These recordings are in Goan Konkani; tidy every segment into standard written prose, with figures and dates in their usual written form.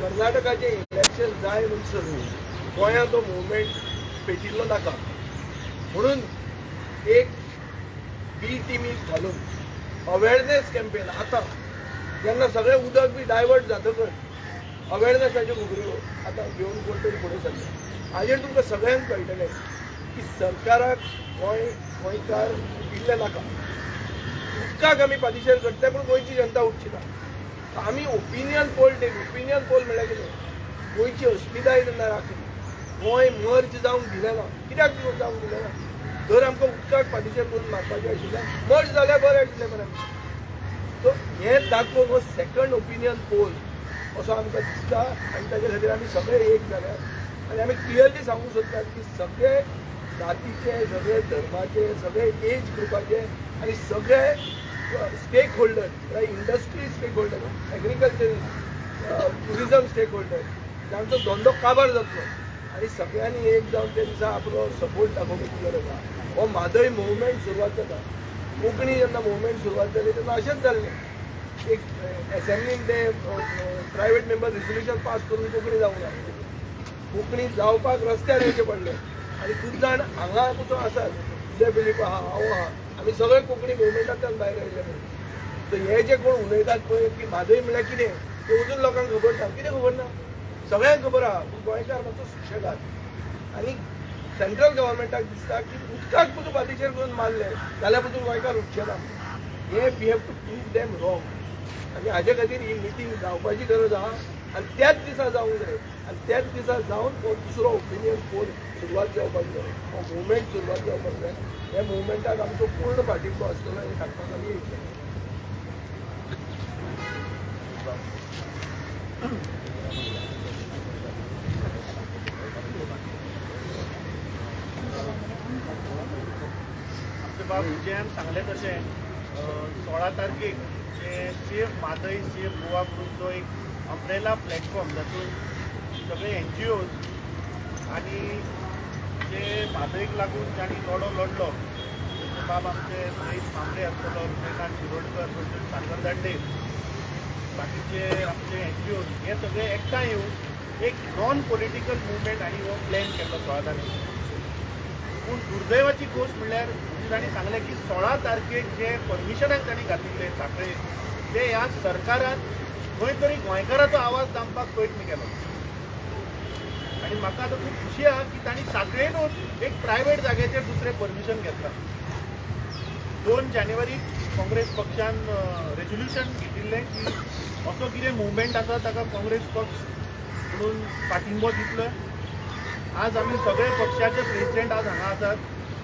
कर्नाटकाचें इलेक्शन जाय म्हणसर गोंयांत तो मुवमेंट पेटिल्लो नाका म्हणून एक बी टिमीक घालून अवेरनेस कॅम्पेन, आतां जेन्ना सगळें उदक बी डायवर्ट जातकच अवेरनेसाच्यो खबऱ्यो आतां घेवन कोण तरी फुडें सरले. हाजेर तुमकां सगळ्यांक कळटलें की सरकाराक गोंय गोंयकार उटिल्ले नाका. उदकाक आमी पादिशेर करतले, पूण गोंयची जनता उठची ना. आमी opinion poll take. Opinion poll म्हणल्यार कितें? गोंयची अस्मिताय जेन्ना राखली, गोंय मर्ज जावंक दिलें ना. कित्याक जावंक दिलें ना? जर आमकां उदकाक पादिशेर करून मारपाचें आशिल्लें, मर्ज जाल्यार बरें आशिल्लें मरे. सो हें दाखोवन हो सेकंड ओपिनियन पोल असो आमकां दिसता आनी ताजे खातीर आमी सगळे एक जाल्यात आनी आमी क्लियरली सांगूंक सोदतात की सगळे जातीचे, सगळे धर्माचे, सगळे एज ग्रुपाचे आनी सगळे स्टेक होल्डर, म्हळ्यार industry stakeholder, agriculture, tourism stakeholder, जांचो धंदो काबार जातलो आनी सगळ्यांनी एक जावन त्या दिसा आपलो सपोर्ट दाखोवपाची गरज आसा. हो म्हादय मुवमेंट सुरवात जाता. कोंकणी जेन्ना मुवमेंट सुरवात जाली तेन्ना अशेंच जाल्लें. एक एसेंब्लीन ते प्रायवेट मेंबर रेजोल्युशन पास करून कोंकणी जावंक ना. कोंकणी जावपाक रस्त्यार येवचें पडलें आनी खूब जाण हांगा पसून आसात, जे फिलीप आहा, हांव आहा, आमी सगळे कोंकणी मुवमेंटांतल्यान भायर आयिल्ले म्हणून. सो हे जे कोण उलयतात पळय की म्हादय म्हणल्यार कितें तें अजून लोकांक खबर ना. कितें खबर ना? सगळ्यांक खबर आहा, पूण गोंयकार मातसो सुशेगाद आनी सेंट्रल गव्हर्मेंटाक दिसता की उदकाक पसून पादिशेर करून मारले जाल्यार पसून गोंयकार उठचे ना. हे we have to prove them wrong आनी हाजे खातीर ही मिटींग जावपाची गरज आहा आनी त्याच दिसा जावंक जाय आनी त्याच दिसा जावन हो दुसरो ओपिनियन पोल सुरवात जावपाक जाय, हो मुवमेंट सुरवात जावपाक जाय. ह्या मुवमेंटाक आमचो पूर्ण पाठिंबो आसतलो हें सांगपाक आमी येयले. आमचे बाब विजयान सांगलें तशें 16 तारखेक जे सेव म्हादय सेव गोवा म्हणून जो एक अम्ब्रेला प्लॅटफॉर्म, जातूंत सगळे एनजीओज आनी जे म्हादयक लागून जांणी लढो लढलो, जशे बाब आमचे महेश म्हांबरे आसतलो, हृदयनाथ शिरोडकर, प्रज्वल साखरदांडे, बाकीचे आमचे एनजीओज, हे सगळे एकठांय येवन एक नॉन पॉलिटिकल मुवमेंट आनी हो प्लॅन केल्लो 16 तारखेक. पूण दुर्दैवाची गोश्ट म्हणल्यार तांणी सांगलें की 16 तारखेक जे परमिशनाक तांणी घातिल्ले सांखळे, ते ह्या सरकारान खंय तरी गोंयकाराचो आवाज दामपाक प्रयत्न केलो. आनी म्हाका आतां खूब खुशी आहा की तांणी सांखळेनूच एक प्रायवेट जाग्याचेर दुसरें परमिशन घेतलां. 2 जानेवारीक काँग्रेस पक्षान रेजोल्युशन घेतिल्लें की असो कितें मुवमेंट आसा ताका काँग्रेस पक्ष म्हणून पाठिंबो दितलो. आज आमी सगळे पक्षाचे प्रेसिडेंट आज हांगा आसात.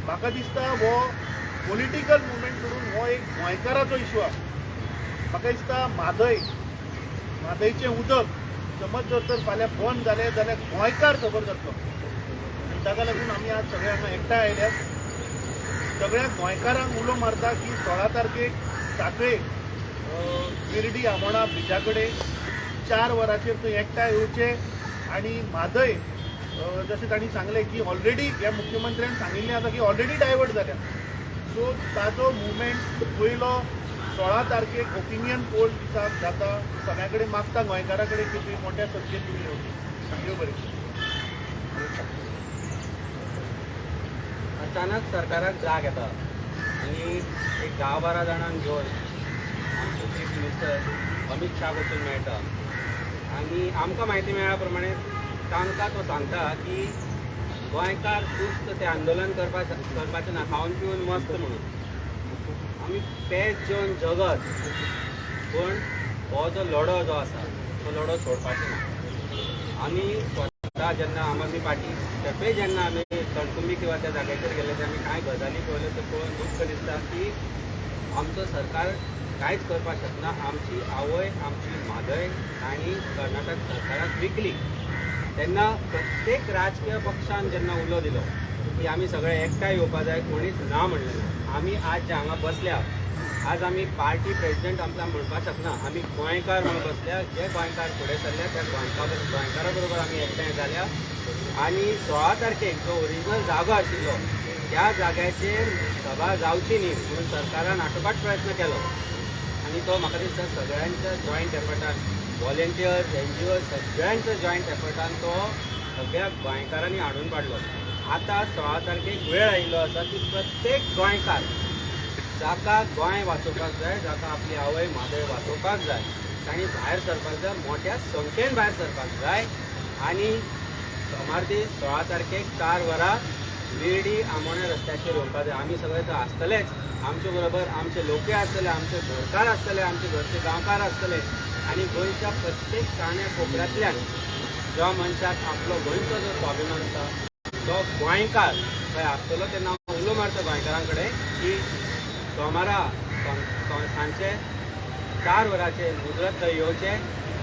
म्हाका दिसता हो पॉलिटिकल मुवमेंट सोडून हो एक गोंयकाराचो इशू आसा. म्हाका दिसता म्हादय, म्हादयचें उदक समज जर तर फाल्यां बंद जालें जाल्यार गोंयकार खबर जातलो आनी ताका लागून आमी आज सगळे हांगा एकठांय आयल्यात. सगळ्या गोंयकारांक उलो मारता की 16 तारखेक सांखळे विर्डी आमोणा ब्रिजा कडेन 4 वरांचेर थंय एकठांय येवचे आनी म्हादय, जशें तांणी सांगलें की ऑलरेडी ह्या मुख्यमंत्र्यान सांगिल्लें आसा की ऑलरेडी डायवर्ट जाल्या, सो ताजो मुवमेंट पयलो 16 तारखेक ओपिनियन पोल दिसाक जाता. सगळ्यां कडेन मागता गोंयकारां कडेन की तुमी मोठ्या संख्येन तुमी येवचे. देव बरें. अचानक सरकाराक जाग येता आनी एक 10-12 जाणांक घेवन आमचो चीफ मिनिस्टर अमीत शाह वचून मेळटा आनी आमकां म्हायती मेळ्ळ्या प्रमाणे तांकां तो सांगता की गोंयकार सुस्त ते आंदोलन करपाचें ना, खावन पिवन मस्त म्हणून आमी पेज जेवन जगत, पूण हो जो लढो जो आसा तो लढो सोडपाचो ना. आमी स्वता जेन्ना आम आदमी पार्टी केपें जेन्ना आमी कणकुंबी किंवा त्या जाग्याचेर गेले ते आमी कांय गजाली पळयल्यो, त्यो पळोवन दुख्ख दिसता की आमचो सरकार कांयच करपाक शकना. आमची आवय, आमची म्हादय तांणी कर्नाटक सरकाराक विकली. तेन्ना प्रत्येक राजकीय पक्षान जेन्ना उलो दिलो की आमी सगळे एकठांय येवपा जाय, कोणीच ना म्हणलें ना. आमी आज जे हांगा बसल्या, आज आमी पार्टी प्रेजिडेंट आमकां म्हणपाक शकना, आमी गोंयकार म्हणून बसल्या. जे गोंयकार फुडें सरल्या त्या गोंयकारा बरोबर आमी एकठांय जाल्या आनी 16 तारखेक जो ओरिजिनल जागो आशिल्लो त्या जाग्याचेर सभा जावची न्ही म्हणून सरकारान आटोकाट प्रयत्न केलो आनी तो म्हाका दिसता सगळ्यांच्या जॉयंट एफर्टान व्हॉलेंटियर्स, एनजीओ सगळ्यांच्या जॉयंट एफर्टान तो सगळ्या गोंयकारांनी हाडून पाडलो. आतां 16 तारखेक वेळ आयिल्लो आसा की प्रत्येक गोंयकार जाका गोंय वाचोवपाक जाय, जाका आपली आवय म्हादय वाचोवपाक जाय, तांणी भायर सरपाक जाय, मोठ्या संख्येन भायर सरपाक जाय. आनी सोमार दीस 16 तारखेक 4 वरां विर्डी आमोण्या रस्त्याचेर येवपाक जाय. आमी सगळे तर आसतलेच, आमचे बरोबर आमचे लोकय आसतले, आमचे घरकार आसतले, आमचे घरचे गांवकार आसतले. आनी गोंयच्या प्रत्येक काण्या कोपऱ्यांतल्यान ज्या मनशाक आपलो गोंयचो जो स्वाभिमान आसा तो गोंयकार थंय आसतलो तेन्ना हांव उलो मारता गोंयकारां कडेन की सोमारा सांजचे 4 वरांचेर मुजरत थंय येवचें,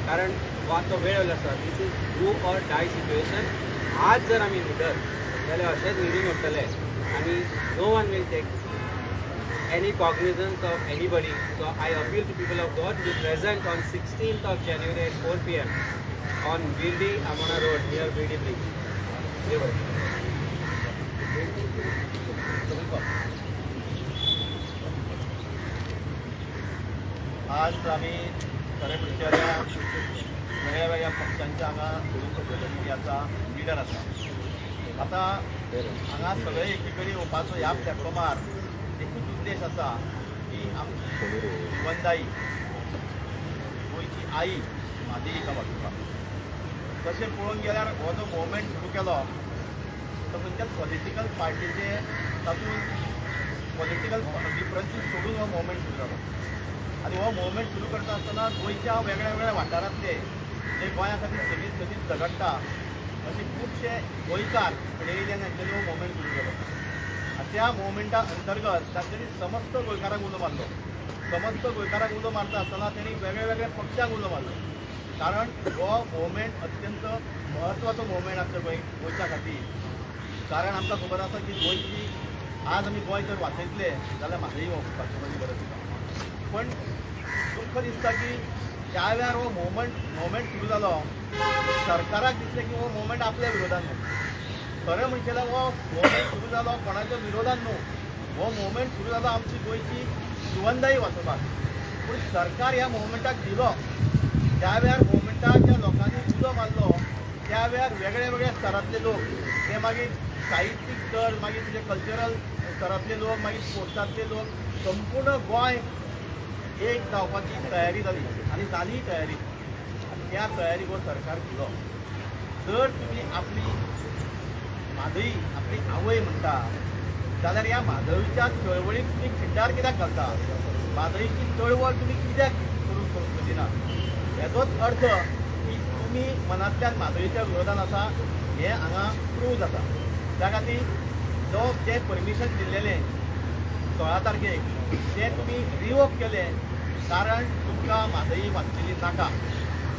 कारण हो आतां वेळ आयलो आसा. This is do or die situation. आज जर आमी न्हिदत जाल्यार अशेंच न्हिदून उरतले आनी no one will take any cognizance of anybody. So I appeal to people of Goa to be present on 16th of January at 4 p.m. on Virdi Amona Road near Virdi Bridge. देव. आज आमी खरें म्हणल्यार वेगळ्या वेगळ्या पक्षांच्या हांगा लोकप्रतिनिधी आसा, लिडर आसा. आतां हांगा सगळे एकी कडेन येवपाचो ह्या प्लॅटफॉर्मार एकूच उद्देश आसा की आमची जिवनदायी गोंयची आई म्हादय हिका वाचोवपाक. तशें पळोवंक गेल्यार हो जो मुवमेंट सुरू केलो तो खंयच्याच पॉलिटिकल पार्टीचे तातूंत पॉलिटिकल डिफरन्सीस सोडून हो मुवमेंट सुरू जालो. आनी हो मुवमेंट सुरू करता आसतना गोंयच्या वेगळ्या वेगळ्या वाठारांतले जे गोंया खातीर सदींच सदींच झगडटा अशे खुबशे गोंयकार फुडें येयले आनी हांच्यांनी हो मुवमेंट सुरू केलो. आनी त्या मुवमेंटा अंतर्गत तांच्यांनी समस्त गोंयकारांक उलो मारलो. समस्त गोंयकारांक उलो मारता आसतना तेणी वेगळ्या वेगळ्या पक्षांक उलो मारलो, कारण हो मुवमेंट अत्यंत म्हत्वाचो मुवमेंट आमच्या गोंयच्या खातीर. कारण आमकां खबर आसा की गोंयची आज आमी गोंय जर वाचयतले जाल्यार म्हादय वाचोवपाची गरज आसा. पण दुख्ख दिसता की ज्या वेळार हो मुवमेंट सुरू जालो सरकाराक दिसलें की हो मुवमेंट आपल्या विरोधान न्हू. खरें म्हणचे हो मुवमेंट सुरू जालो कोणाच्या विरोधान न्हू, हो मुवमेंट सुरू जालो आमची गोंयची जिवनदायी वाचोवपाक. पूण सरकार ह्या मुवमेंटाक दिलो. ज्या वेळार मुवमेंटाक ज्या लोकांनी उलो मारलो त्या वेळार वेगळ्या वेगळ्या स्तरांतले लोक, ते मागीर साहित्यीक स्तर, मागीर तुजे कल्चरल स्तरांतले लोक, मागीर स्पोर्ट्सांतले लोक, संपूर्ण गोंय एक जावपाची तयारी जाली आनी जाली तयारी. आनी त्या तयारीक हो सरकार दिलो. जर तुमी आपली म्हादय आपली आवय म्हणटा जाल्यार ह्या म्हादयच्या चळवळीक तुमी खिड्डार कित्याक घालता? म्हादयची चळवळ तुमी कित्याक करूंक सोदिना? हेजोच अर्थ की तुमी मनांतल्यान म्हादयच्या विरोधान आसा हें हांगा प्रूव जाता. त्या खातीर जो जें परमिशन दिल्लेलें 16 तारखेक तें तुमी रिवोक केलें, कारण तुमकां म्हादय वाचलेली नाका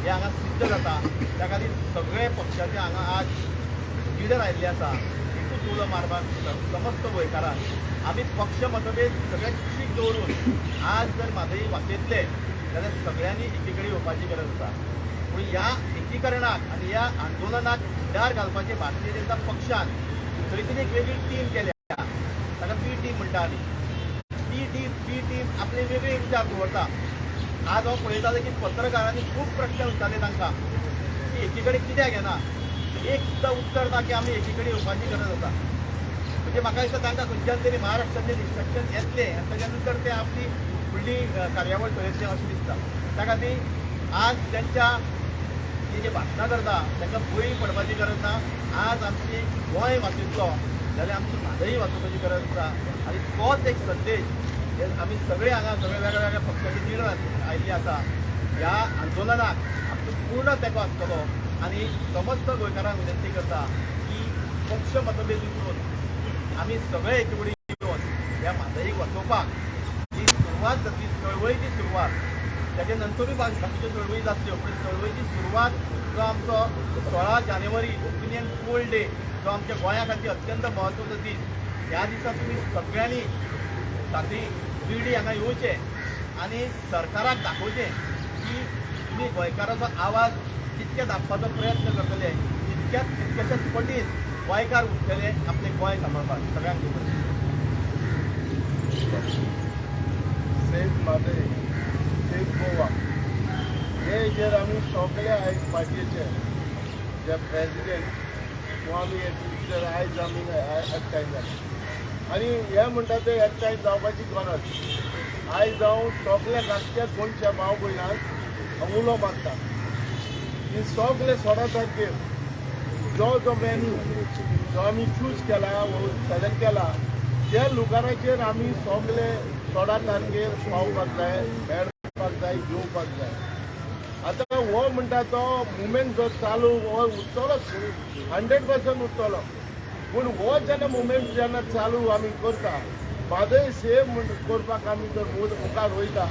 हें हांगा सिद्ध जाता. त्या खातीर सगळे पक्षाचे हांगा आज लिडर आयिल्ले आसा. एकूच उलो मारपाक समस्त गोंयकारांक, आमी पक्ष मतभेद सगळे कुशीक दवरून आज जर म्हादय वाचयतले जाल्यार सगळ्यांनी एकी कडेन येवपाची गरज आसा. पूण ह्या एकीकरणाक आनी ह्या आंदोलनाक फुडार घालपाची भारतीय जनता पक्षान थंय तरी एक वेगळी टीम केल्या, ताका बी टीम म्हणटा. आमी बी टीम आपले वेगळे विचार दवरता. आज हांव पळयतालें की पत्रकारांनी खूब प्रश्न विचारले तांकां की एकी कडेन कित्याक येना, एक सुद्दां उत्तर ना की आमी एकी कडेन येवपाची गरज आसा. म्हणजे म्हाका दिसता तांकां खंयच्यान तरी महाराष्ट्राचें इन्स्ट्रक्शन येतलें आनी ताच्या नंतर ते आपली फुडली कार्यावळ चलयतले अशें दिसता. त्या खातीर आज तांच्या ती जी भाशणां करता तांकां बळी पडपाची गरज ना. आज आमची गोंय वाचयतलो जाल्यार आमची म्हादय वाचोवपाची गरज आसा. आनी तोच एक संदेश हे आमी सगळे हांगा सगळे वेगळ्या वेगळ्या पक्षाचे लिडर आयिल्ले आसा. ह्या आंदोलनाक आमचो पूर्ण तेंको आसतलो आनी समस्त गोंयकारांक विनंती करता की पक्ष मतभेद विसरून आमी सगळे एके कडेन येवन ह्या म्हादयीक वाचोवपाक ही सुरवात जातली, चळवळीची सुरवात. ताच्या नंतरूय बाकीच्यो चळवळी जातल्यो, पूण चळवळीची सुरवात जो आमचो 16 जानेवारी ओपिनियन पोल डे जो आमच्या गोंया खातीर अत्यंत म्हत्वाचो दीस, ह्या दिसा तुमी सगळ्यांनी साती विर्डी हांगा येवचें आनी सरकाराक दाखोवचें की तुमी गोंयकाराचो आवाज जितके दाखपाचो प्रयत्न करतले तितक्याच तितक्याच्याच पटीन गोंयकार उठतले आपले गोंय सांबाळपाक. सगळ्यांक सेव्ह म्हादय, सेव्ह गोवा हे हेजेर आमी सगळे आयज पार्टीचे जे प्रेजिडेंट किंवा आमी टिचर आयज आमी एकठांय जाले आनी हे म्हणटा ते एकठांय जावपाची गरज. आयज हांव सगल्या राष्ट्रीय गोंयच्या भाव भयणांक हांव उलो मारता की सगळे 16 तारखेर जो जो मेन्यू जो आमी चूज केला वो सिलेक्ट केला त्या लुगाराचेर आमी सगळे 16 तारखेर पावपाक जाय, मेळपाक जाय, घेवपाक जाय. आतां हो म्हणटा तो मुवमेंट जो चालू हो उरतलोच, 100% उरतलो. पूण हो जेन्ना मुवमेंट जेन्ना चालू आमी करता म्हादय सेव म्हण करपाक आमी जर मुखार वयता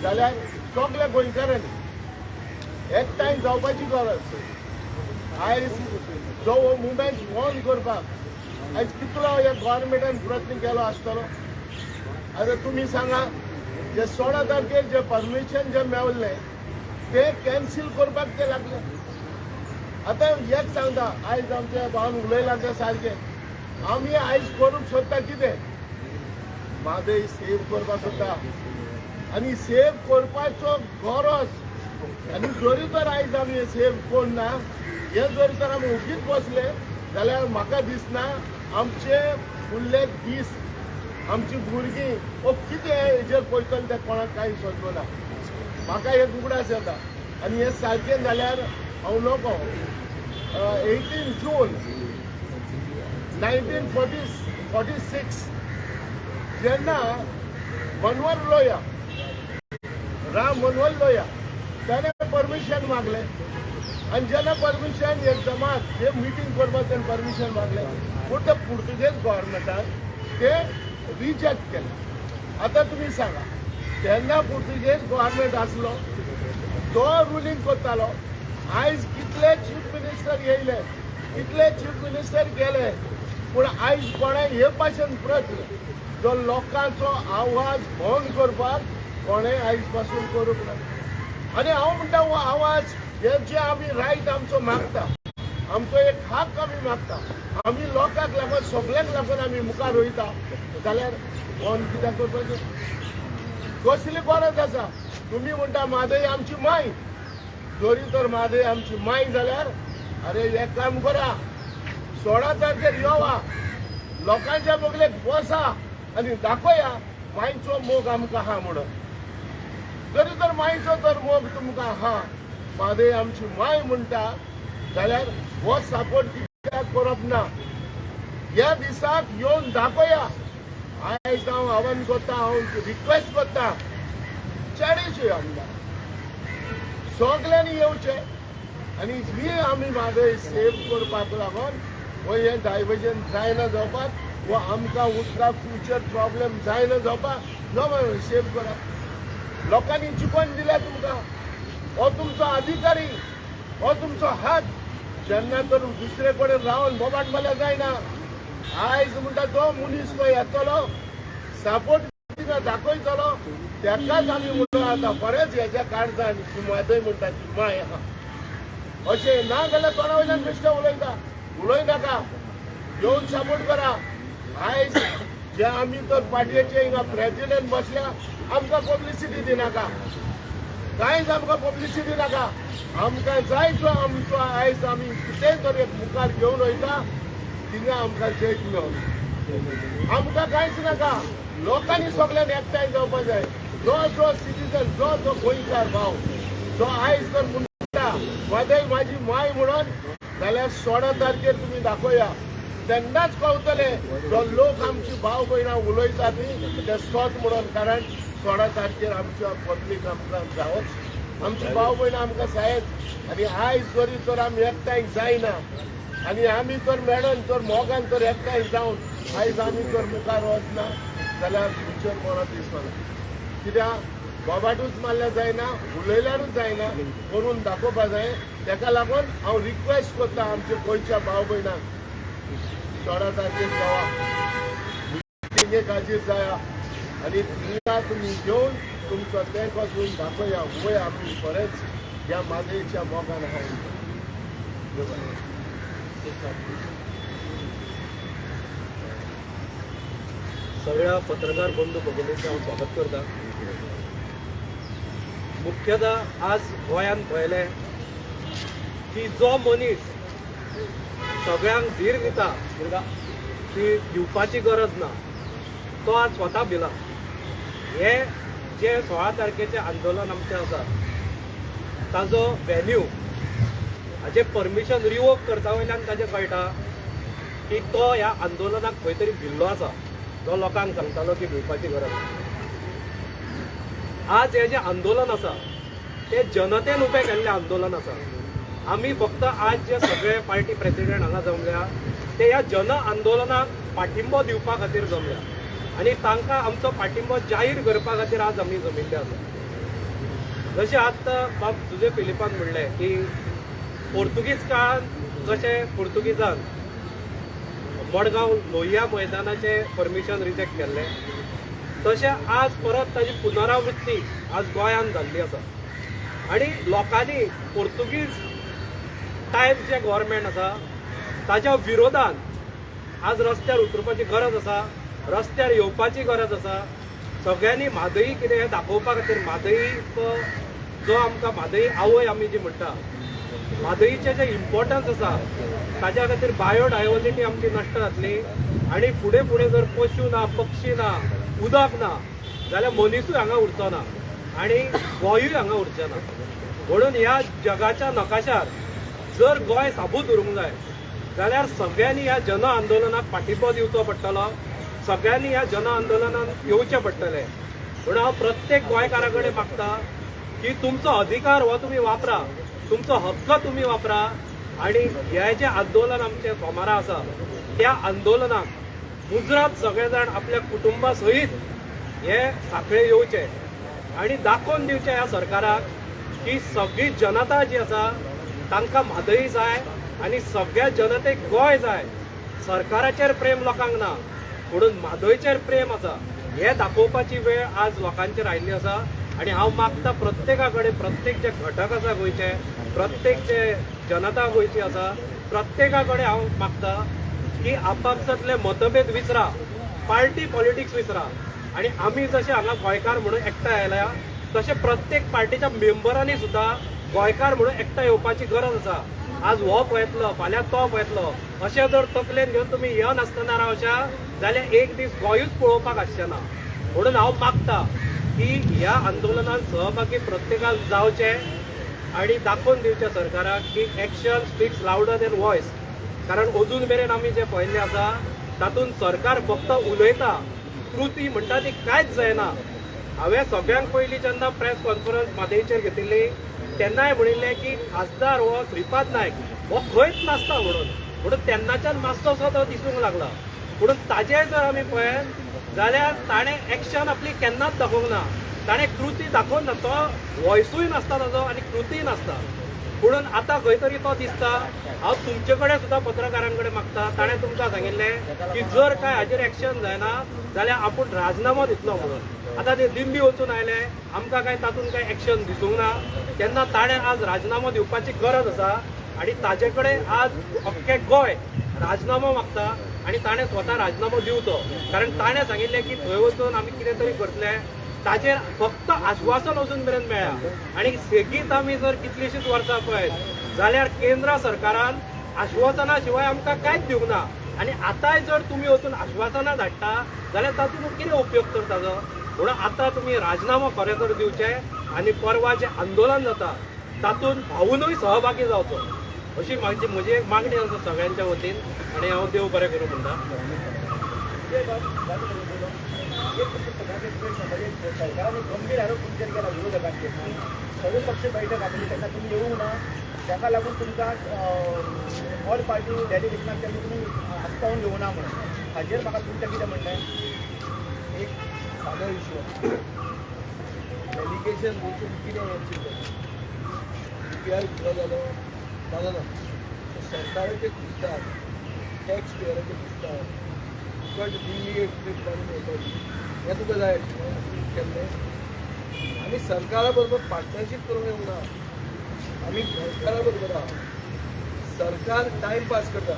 जाल्यार सगल्या गोंयकारांनी एकठांय जावपाची गरज. आयज जो हो मुवमेंट बंद करपाक आयज कितलो ह्या गव्हर्मेंटान प्रयत्न केलो आसतलो. आतां तुमी सांगा जे 16 तारखेर जे परमिशन जे मेळ्ळें ते कॅन्सील करपाक ते लागले. आतां एक सांगता आयज आमच्या भावान उलयलां तें सारकें, आमी आयज करूंक सोदता कितें म्हादय सेव करपाक सोदता आनी सेव करपाचो गरज. आनी जरी तर आयज आमी सेव करना हे जर तर आमी ओगीच बसले जाल्यार म्हाका दिसना आमचे फुडले दीस आमची भुरगीं ओ कितें हेजेर पळयतले तें कोणाक कांय समजना. म्हाका हे उगडास येता आनी हें सारकें जाल्यार हांव नको 18 जून 1946 जेन्ना मनोहर लोहिया, राम मनोहर लोहिया ताणें परमिशन मागलें आनी जेन्ना परमिशन एक जमात जे मिटींग करपाक तेणें परमिशन मागलें पूण ते पुर्तुगेज गव्हर्मेंटान ते रिजेक्ट केलें. आतां तुमी सांगा तेन्ना पुर्तुगेज गव्हर्मेंट आसलो तो रुलींग करतालो. आयज कितले चीफ मिनिस्टर येयले, कितले चीफ मिनिस्टर गेले, पूण आयज कोणें हे भाशेन प्रयत्न जो लोकांचो आवाज बंद करपाक कोणें आयज पासून करूंक ना. आनी हांव म्हणटा हो आवाज हे जे आमी रायट आमचो मागता, आमचो एक हक्क आमी मागता, आमी लोकांक लागून सगल्यांक लागून आमी मुखार वयता जाल्यार बंद कित्याक करपाचें कसली गरज आसा? तुमी म्हणटा म्हादय आमची माय, जरी तर म्हादय आमची माय जाल्यार अरे एक काम करा 16 तारखेर येवा लोकांच्या बगलेक बसा आनी दाखोया मायचो मोग आमकां आहा म्हणून. जरी तर मायचो तर मोग तुमकां आहा म्हादय आमची माय म्हणटा जाल्यार हो सपोर्ट कित्याक करप ना? ह्या दिसाक येवन दाखोया. आयज हांव आव्हान करता, हांव रिक्वेस्ट करता 40 आमदार सगल्यांनी येवचें आनी ही आमी म्हादय सेव करपाक लागून वो हें डायवर्जन जायना जावपाक वो आमकां उदकाक फ्युचर प्रॉब्लेम जायना जावपाक यो सेव करा. लोकांनी जिखोवन दिल्या तुमकां, हो तुमचो अधिकारी, हो तुमचो हात. जेन्ना तर दुसरे कडेन रावन बोबाट मारल्यार जायना. आयज म्हणटा तो मनीस तो येतलो सपोर्ट दाखयतलो तेकाच आमी म्हणून आतां बरेंच हेज्या काळजान की म्हादय म्हणटा ती माय आहा अशें ना जाल्यार तोंडा वयल्यान बेश्टें उलयता, उलयनाका, येवन सपोर्ट करा. आयज जे आमी तर पार्टीचे हिंगा प्रेजिडेंट बसल्या आमकां पब्लिसिटी दिनाका, कांयच आमकां पब्लिसिटी नाका. आमकां जाय तो आमचो आयज आमी कितेंय तर एक मुखार घेवन वयता थिंगा आमकां जैत मेळोन आमकां कांयच नाका. लोकांनी सगल्यांनी एकठांय जावपाक जाय. जो जो सिटीजन जो जो गोंयकार भाव जो आयज जर म्हणटा म्हादय म्हाजी माय म्हणून जाल्यार 16 तारखेर तुमी दाखोया तेन्नाच कळटलें जो लोक आमची भाव भयणां उलयता न्ही ते सत म्हणून. कारण 16 तारखेर आमच्या पब्लीक आमकां जावच, आमची भाव भयणां आमकां सायत. आनी आयज जरी तर आमी एकठांय जायना आनी आमी तर मेळोन तर मोगान तर एकठांय जावन आयज आमी तर मुखार वचना जाल्यार फ्युचर बरो दिसना. कित्याक बोबाटूच मारल्यार जायना, उलयल्यारूच जायना, करून दाखोवपा जाय. तेका लागून हांव रिक्वेस्ट करता आमच्या गोंयच्या भाव भयणांक 16 तारखेर येवा, मिटिंगेक हाजीर जाया आनी थिंगा तुमी येवन तुमचो तेंको दिवन दाखोया वय आमी खरेंच ह्या म्हादयच्या मोगान आहा. सगळ्या पत्रकार बंधू भगिनींचें हांव स्वागत करता. मुख्यतः आज गोंयांत पळयलें की जो मनीस सगळ्यांक धीर दिता की दिवपाची गरज ना, तो आज स्वता भिला. हे जे 16 तारखेचें आंदोलन आमचें आसा ताजो व्हेन्यू हाजें परमिशन रिवोक करता वयल्यान ताजें कळटा की तो ह्या आंदोलनाक खंय तरी भिल्लो आसा, जो लोकांक सांगतालो की भिवपाची गरज ना. आज हें जें आंदोलन आसा तें जनतेन उबें केल्लें आंदोलन आसा. आमी फक्त आज जे सगळे पार्टी प्रेसिडेंट हांगा जमल्या ते ह्या जन आंदोलनाक पाठिंबो दिवपा खातीर जमल्या आनी तांकां आमचो पाठिंबो जाहीर करपा खातीर आज आमी जमिल्ले आसा. जशें आतां बाब जुजे फिलिपान म्हणलें की पोर्तुगीज काळान जशें पोर्तुगीजान मडगांव लोहिया मैदानाचें परमिशन रिजेक्ट केल्लें, तशें आज परत ताजी पुनरावृत्ती आज गोंयांत जाल्ली आसा. आनी लोकांनी पोर्तुगीज टायप जें गव्हर्मेंट आसा ताच्या विरोधान आज रस्त्यार उतरपाची गरज आसा, रस्त्यार येवपाची गरज आसा. सगळ्यांनी म्हादई कितें हें दाखोवपा खातीर, म्हादईचो जो आमकां म्हादई आवय आमी जी म्हणटा, म्हादईचें जें इम्पॉर्टन्स आसा ताज्या खातीर बायोडायवर्सिटी आमची नश्ट जातली आनी फुडें फुडें जर पशू ना, पक्षी ना, उदक ना जाल्यार मनिसूय हांगा उरचो ना आनी गोंयूय हांगा उरचें ना. म्हणून ह्या जगाच्या नकाशार जर गोंय साबूत उरूंक जाय जाल्यार सगळ्यांनी ह्या जन आंदोलनाक पाठिंबो दिवचो पडटलो, सगळ्यांनी ह्या जन आंदोलनान येवचें पडटलें. म्हणून हांव प्रत्येक गोंयकारा कडेन मागता की तुमचो अधिकार हो तुमी वापरा, तुमचो हक्क तुमी वापरा आनी हें जें आंदोलन आमचें सोमारा आसा त्या आंदोलनाक मुजरात सगळे जाण आपल्या कुटुंबा सहीत हे साखळे येवचे आनी दाखोवन दिवचें ह्या सरकाराक की सगळी जनता जी आसा तांकां म्हादई जाय आनी सगळ्या जनतेक गोंय जाय. सरकाराचेर प्रेम लोकांक ना, म्हणून म्हादयचेर प्रेम आसा हें दाखोवपाची वेळ आज लोकांचेर आयिल्ली आसा. आनी हांव मागता प्रत्येका कडेन, प्रत्येक जे घटक आसा गोंयचे, प्रत्येक जे जनता गोंयची आसा, प्रत्येका कडेन हांव मागता की आपापसांतले मतभेद विसरा, पार्टी पॉलिटिक्स विसरा आनी आमी जशे हांगा गोंयकार म्हणून एकठांय आयल्या तशें प्रत्येक पार्टीच्या मेंबरांनी सुद्दां गोंयकार म्हणून एकठांय येवपाची गरज आसा. आज हो पळयतलो, फाल्यां तो पळयतलो अशें जर तकलेन घेवन तुमी येनासतना रावशा जाल्यार एक दीस गोंयूच पळोवपाक आसचें ना. म्हणून हांव मागता की ह्या आंदोलनान सहभागी प्रत्येकान जावचें आनी दाखोवन दिवचें सरकाराक की action speaks louder than voice. कारण अजून मेरेन आमी जें पळयल्लें आसा तातूंत सरकार फक्त उलयता, कृती म्हणटा ती कांयच जायना. हांवें सगळ्यांत पयलीं जेन्ना प्रेस कॉन्फरन्स म्हादयचेर घेतिल्ली तेन्नाय म्हणिल्लें की खासदार हो श्रीपाद नायक हो खंयच नासता म्हणून, म्हणून तेन्नाच्यान मातसोसो तो दिसूंक लागला. म्हणून ताजें जर आमी पळयत जाल्यार ताणें एक्शन आपली केन्नाच दाखोवंक ना, ताणें कृती दाखोवंक ना, तो वॉयसूय नासता ताजो आनी कृतीय नासता. म्हणून आतां खंय तरी तो दिसता. हांव तुमचे कडेन सुद्दां पत्रकारां कडेन मागता, ताणें तुमकां सांगिल्लें की जर काय हाजेर एक्शन जायना जाल्यार आपूण राजनामो दितलो म्हणून. आतां ते दिल्ली वचून आयले, आमकां काय तातूंत कांय एक्शन दिसूंक ना, तेन्ना ताणें आज राजनामो दिवपाची गरज आसा आनी ताजे कडेन आज अख्खें गोंय राजनामो मागता आनी ताणें स्वता राजनामो दिवचो. कारण ताणें सांगिल्लें की थंय वचून आमी कितें तरी करतले, ताजेर फक्त आश्वासन अजून मेरेन मेळ्ळा. आनी सेगीत आमी जर कितलींशींच वर्सां पळयत जाल्यार केंद्र सरकारान आश्वासना शिवाय आमकां कांयच दिवंक ना. आनी आतांय जर तुमी वचून आश्वासनां धाडटा जाल्यार तातूंत कितें उपयोग तर ताजो. म्हणून आतां तुमी राजनामो खरें तर दिवचे आनी परवा जें आंदोलन जाता तातूंत भावूनय सहभागी जावचो अशी म्हजी एक मागणी आसा सगळ्यांच्या वतीन. आनी हांव देव बरें करूं म्हणटा. सरकारान गंभीर आरोप तुमचेर केला विरोधकांचेर, सर्व पक्ष बैठक आपली तेन्ना तुमी येवंक ना, ताका लागून तुमकां ऑल पार्टी डेलिगेशनाक तेन्ना तुमी आस्पावन घेवना म्हणून, हाजेर म्हाका तुमचें कितें म्हणणें? एक सादो इशू, डेलिगेशन वचून कितें अचीव जालें? रुपयार कितलो जालो जालो ना. सरकाराचे खुस्तार, टॅक्स पेयराचे खुस्तार फुकट दिल्ली एक ट्रीप मारून येवपाची हें तुका जाय आशिल्लें केल्लें. आमी सरकारा बरोबर पार्टनरशीप करूंक येवंक ना, आमी गोंयकारा बरोबर आहा. सरकार टायम पास करता,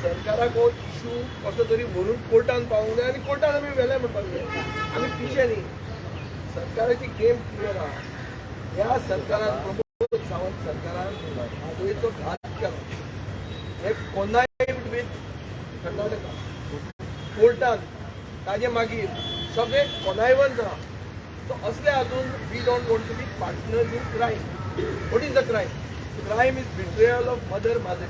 सरकाराक हो इशू कसो तरी व्हरून कोर्टान पावूंक जाय आनी कोर्टान आमी व्हेले म्हणपाक जाय. आमी पिशे न्ही. सरकाराची गेम क्लियर आहा. ह्या सरकारान, प्रमोद सावंत सरकारान म्हादयचो घात केलो. हे कोनायव्ड विथ कर्नाटका. कोर्टान ताजे मागीर सगळे कोनायवन्स आहा. सो असले हातून we don't want to be partners in crime. What is the crime? Crime is betrayal of mother Mhadei.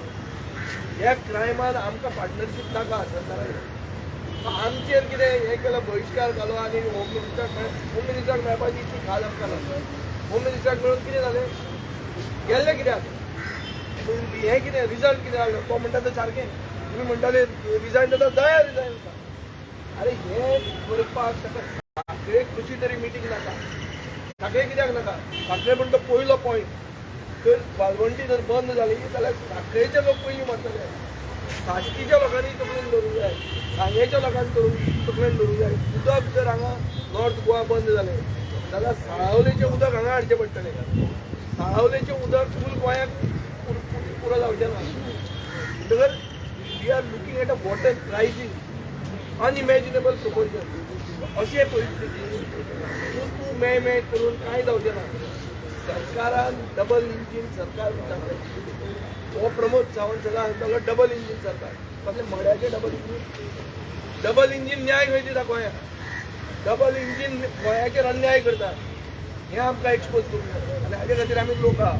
ह्या क्रायमान आमकां पार्टनरशीप नाका सरकारान. आमचेर कितें हें केलां, बहिश्कार घालो आनी होम मिनिस्टराक, होम मिनिस्टराक मेळपाची इतली खाल आमकां ना. होम मिनिस्टराक मेळून कितें जालें? गेल्लें कित्याक? हें कितें रिजल्ट कितें हाडलो? तो म्हणटा तें सारकें. तुमी म्हणटाले रिजायन जाता, जाया रिजायन. अरे, हें करपाक ताका साखळे कशी तरी मिटींग नाका. साखळे कित्याक नाका? साखळे म्हणटा पयलो पॉयंट, तर वाळवंटी जर बंद जाली जाल्यार साखळेचे लोक पयलीं मरतले. साश्टीच्या लोकांनी तकलेन धरूंक जाय, सांगेच्या लोकांनी तकलेन धरूंक जाय. उदक जर हांगा नॉर्थ गोवा बंद जालें जाल्यार साळावलेचें उदक हांगा हाडचें पडटलें. साळावलेचें उदक फूल गोंयाक पुरो जावचें ना. म्हणटकर we are looking at a water crisis, unimaginable proportion. अशे परिस्थितीन तूं तूं मे मे करून कांय जावचें ना. सरकारान डबल इंजीन सरकार म्हणटा, हो प्रमोद सावंत सदां सांगतालो डबल इंजीन सरकार. कसलें मड्याचें डबल इंजीन? डबल इंजीन न्याय खंय दिता गोंयाक? डबल इंजीन गोंयाचेर अन्याय करता, हें आमकां एक्सपोज करूंक जाय आनी हाजे खातीर आमी लोक आहा.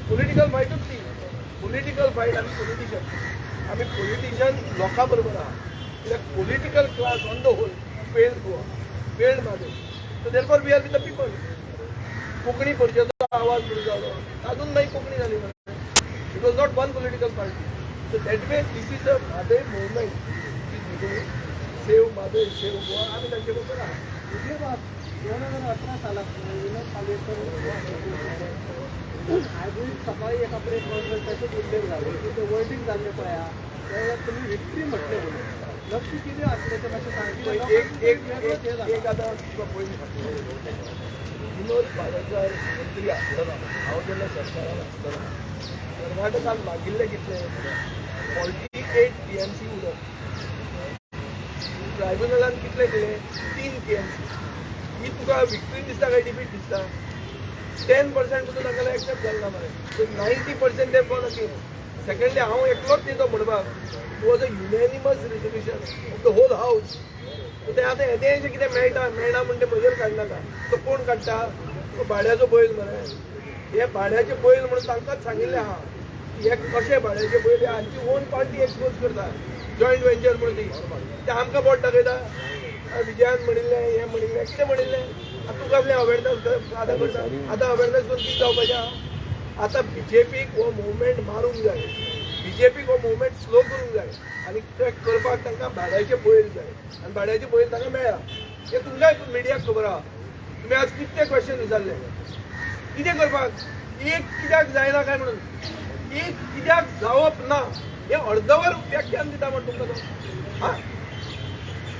पॉलिटिकल फायटूच ती, पॉलिटिकल फायट. आमी पॉलिटिशियन, आमी पॉलिटिशियन लोकां बरोबर आहा, कित्याक political class on the whole failed Goa, failed Mhadei, so therefore we are with the people. Konkani परिशदेचो आवाज सुरू जालो, तातूंत मागीर कोंकणी जाली मरे. It was not one political party. So that way this is a Mhadei movement, save Mhadei, save Goa. आमी तांचे बरोबर आहा. विजयबाब, 2018 सालात विनोद पालयेकर आयजूय सकाळी एका प्रेस कॉन्फरन्स ताचोच उल्लेख जालो की ते वर्डींग जाल्ले पळया, त्या वेळार तुमी विक्ट्री म्हटलें म्हणून. नक्की कितें आसलें तें मातशें सांगता? एक एक एक एक, आतां तुका पयलीं सांगता. विनोद पालयेकर मंत्री आसतना, हांव जेन्ना सरकारान आसतना, कर्नाटकान मागिल्लें कितलें? 48 टीएमसी उदक. ट्रायब्युनलान कितले दिले? 3 टीएमसी. ही तुका विक्ट्री दिसता काय डिफीट दिसता? 10% सुद्दां तांकां एक्सेप्ट जालें ना मरे. सो 90% ते gone again. Secondly, हांव एकलोच न्ही तो म्हणपाक. It was a unanimous resolution of the whole house. So ते आतां येदेंशें कितें मेळटा मेळना म्हण ते म्हजेर काडनाका. तो कोण काडटा? तो भाड्याचो बैल मरे. हे भाड्याचे बैल म्हणून तांकांच सांगिल्लें आहा की हे कशे भाड्याचे बैल, हे हांची ओन पार्टी एक्सपोज करता. जॉयंट वेंचर म्हणून ती, ते आमकां बोट दाखयता. विजयान म्हणिल्लें, हें म्हणिल्लें, कितें म्हणिल्लें. आतां तूं कसलें अवेरनस आतां करता? आतां अवेरनस करून कितें जावपाचें आहा? आतां बीजेपीक हो मुवमेंट मारूंक जाय, बीजेपीक हो मुवमेंट स्लो करूंक जाय आनी ते करपाक तांकां भाड्याचे बैल जाय आनी भाड्याचे बैल तांकां मेळ्ळा. हें तुमकांय मिडियाक खबर आहा. तुमी आज कितले क्वेश्चन विचारले, कितें करपाक, एक कित्याक जायना काय म्हणून. एक कित्याक जावप ना हें अर्दवर व्याख्यान दिता म्हण तुमकां तो. हा,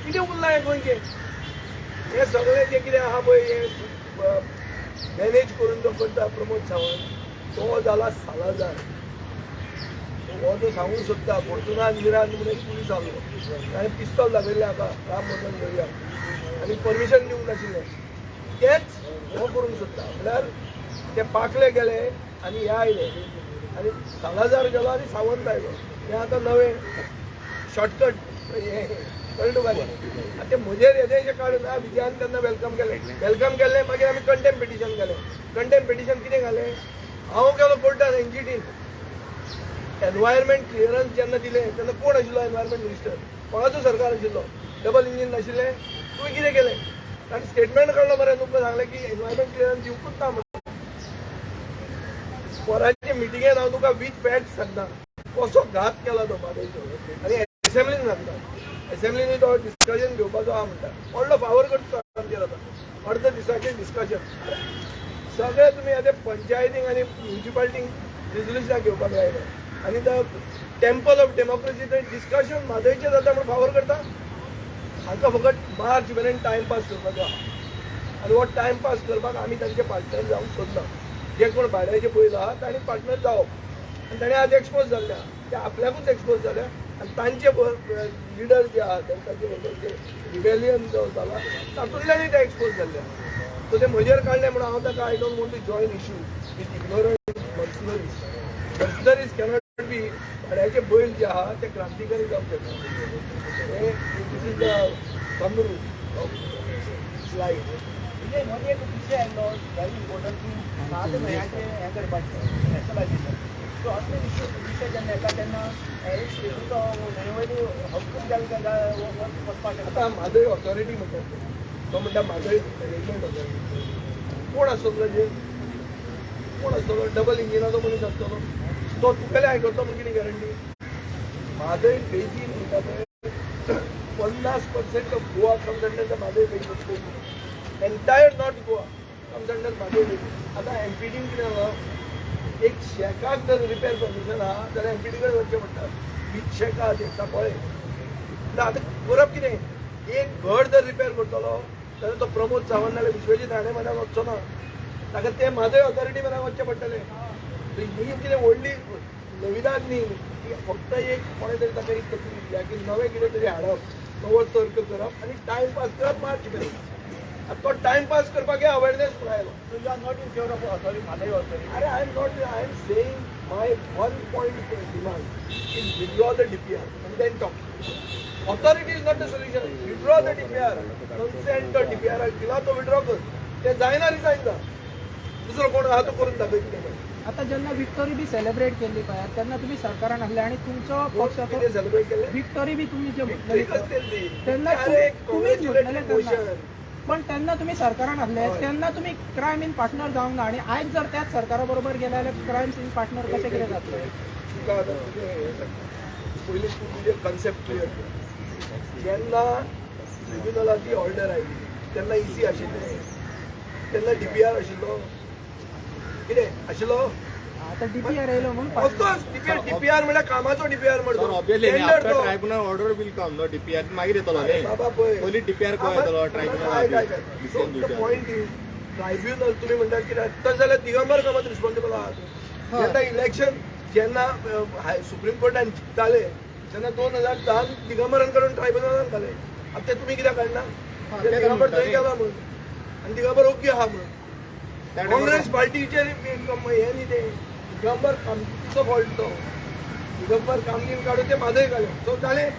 कितें उरलां हें गोंयचें? हें सगळें जें कितें आहा पळय, हें मॅनेज करून जो करता प्रमोद सावंत, तो जाला सालाजार. हो जो सांगूंक सोदता, फोर्तुनान मिरांद म्हणून एक पुलीस आहलो, ताणें पिस्तोल दाखयल्लें हाका राम मनोहर लोहियाक आनी परमिशन दिवंक नाशिल्लें. तेच हो करूंक सोदता. म्हणल्यार ते पाखले गेले आनी हे आयले आनी सालाजार गेलो आनी सावंत आयलो. हें आतां नवें शॉर्टकट हें कळ्ळें तुका? आतां ते म्हजेर येदेशें काडून विजयान तेन्ना welcome केलें, welcome केलें. मागीर आमी कंटेम पिटिशन घालें. कंटेम पिटिशन कितें घालें? हांव गेलो कोर्टान, एनजीटीन. एनवायरमेंट क्लियरन्स जेन्ना दिलें तेन्ना कोण आशिल्लो एनवायरमेंट मिनिस्टर? कोणाचो सरकार आशिल्लो? डबल इंजीन नाशिल्लें? तुवें कितें केलें? ताणें स्टेटमेंट काडलो मरे. तुमकां सांगलें की एनवायरमेंट क्लियरन्स दिवकूच ना म्हणून. पोरांचे मिटिंगेन हांव तुका विथ फॅक्ट सांगता कसो घात केला तो म्हादयचो. आनी एसेंब्लीन सांगता, एसेंब्लीनी तो डिस्कशन घेवपाचो आहा म्हणटा. व्हडलो फावर करता आमचेर. आतां अर्द दिसाचें डिस्कशन सगळे तुमी आतां पंचायतींक आनी म्युनिसिपालिटींक रेजोल्युशनां घेवपाक लायले आनी the temple of democracy थंय डिस्कशन म्हादयचें जाता म्हूण फावर करता. हांकां फकत मार्च मेरेन टायमपास करपाचो आहा आनी हो टायमपास करपाक आमी तांचे पार्टनर जावंक सोदना. जे कोण भाड्याचे बैल आहा तांणी पार्टनर जावप आनी ताणें आज एक्सपोज जाल्ले आहा. ते आपल्याकूच एक्सपोज जाले आनी तांचे लिडर जे आहा, तांचे बरोबर जे रिबेलियन जो जाला, तातूंतल्यानूय ते एक्सपोज जाल्ले आहा. सो ते म्हजेर काडले म्हणून हांव ताका, I don't want to join issue with ignorant mercenaries. Mercenaries cannot be. भाड्याचे बैल जे आहा ते क्रांतिकारी जावंक शकना. हे, this is the thumb rule of life. म्हणजे मदीं एक विशय आयलो व्हेरी इम्पॉर्टंट की 7 म्हयन्याचें हें करपाचें, नॅशनलायझेशन. सो असले विशय विशय जेन्ना येता तेन्ना एक स्टेटीचो न्हंये वयली हक्क वचपाक शकता. आतां म्हादय ऑथॉरिटी म्हणटात ते. तो म्हणटा म्हादय मॅनेजमेंट ऑथॉरिटी. कोण आसतलो ताजेर? कोण आसतलो? डबल इंजिनाचो मनीस आसतलो. तो तुगेलें आयकतलो म्हूण कितें गॅरंटी? म्हादय बेजीन म्हणटा पळय, 50% of Goa comes under the Mhadei basin. Entire North Goa comes under Mhadei basin. आतां एमपीडीन कितें जालां, एक शॅकाक जर रिपेर परमिशन आहा जाल्यार एमपीडी कडेन वचचें पडटा. वीस शॅकां आहा ते पळय ना. आतां करप कितें? एक घर जर रिपेर करतलो जाल्यार तो प्रमोद सावंत नाल्यार विश्वजीत राणे म्हऱ्यान वचचो ना. ताका ते म्हादय ऑथॉरिटी म्हऱ्यान वचचें पडटलें. ही कितें व्हडली नविदाद न्ही की फक्त एक कोणें तरी ताका एक तकली दिल्या की नवें कितें तरी हाडप, नवो तर्क करप आनी टायमपास करप मार्च मेरेन. आतां तो टायमपास करपाक हे अवेरनेस म्हणून आयलो. So you are not in favour of authority, Mhadei authority? अरे, I am not. I am saying my one point demand is withdraw the DPR and then talk. Authority is not the solution. Withdraw the DPR. Consent the DPR दिला तो विड्रॉ कर. ते जायना, रिजायन जा. दुसरो कोण आहा तो करून दाखय कितें. आता जेन्ना विक्टोरी बी सेलिब्रेट केल्ली पळयात, तेन्ना तुमी सरकारान आसले आनी तुमचो पक्ष कितें सेलिब्रेट केलें? विक्टोरी बी तुमी जे म्हटलेली कसली केल्ली? तेन्ना अरे, तुमीच म्हटलेले तेन्ना. मोशन. पण तेन्ना तुमी सरकारान आसले. हय. तेन्ना तुमी क्रायम इन पार्टनर जावंक ना आनी आयज जर त्याच सरकारा बरोबर गेले जाल्यार क्रायम इन पार्टनर कशें कितें जातलें? तुका आतां तुजें हें सांगता. पयलीं तूं तुजें कन्सेप्ट क्लियर कर. जेन्ना ट्रिब्युनलाची ऑर्डर आयली तेन्ना इसी आशिल्लें? तेन्ना डीपीआर आशिल्लो? कितें आशिल्लो? आतां डीपीआर येयलो म्हणून. ऑफकोर्स, डीपीआर, डीपीआर म्हळ्यार कामाचो डीपीआर Sir, म्हणतो. obviously, tender after तो. tribunal order will come, no? DPR मागीर येतलो अरे न्ही. बाबा, पळय. पयलीं DPR खंय येतलो ट्रायब्युनल? पॉयंट is, tribunal तुम्ही म्हणटात कित्याक तशें जाल्यार दिगंबर कामत रिस्पॉन्सिबल आहा. जेन्ना इलेक्शन, जेन्ना सुप्रीम कोर्टान जिखताले तेन्ना 2010 दिगंबरान काडून ट्रायब्युनलान घाले. आतां ते तुमी कित्याक काडना? ते दिगंबर म्हणटा थंय न्ही. गेला म्हणून आनी दिगंबर ओगी आहा म्हणून. काँग्रेस पार्टीचेर हें न्ही तें. दिगंबर कामतीचो फॉल्ट तो. दिगंबर कामतीन काडून ते म्हादय घाले. सो जालें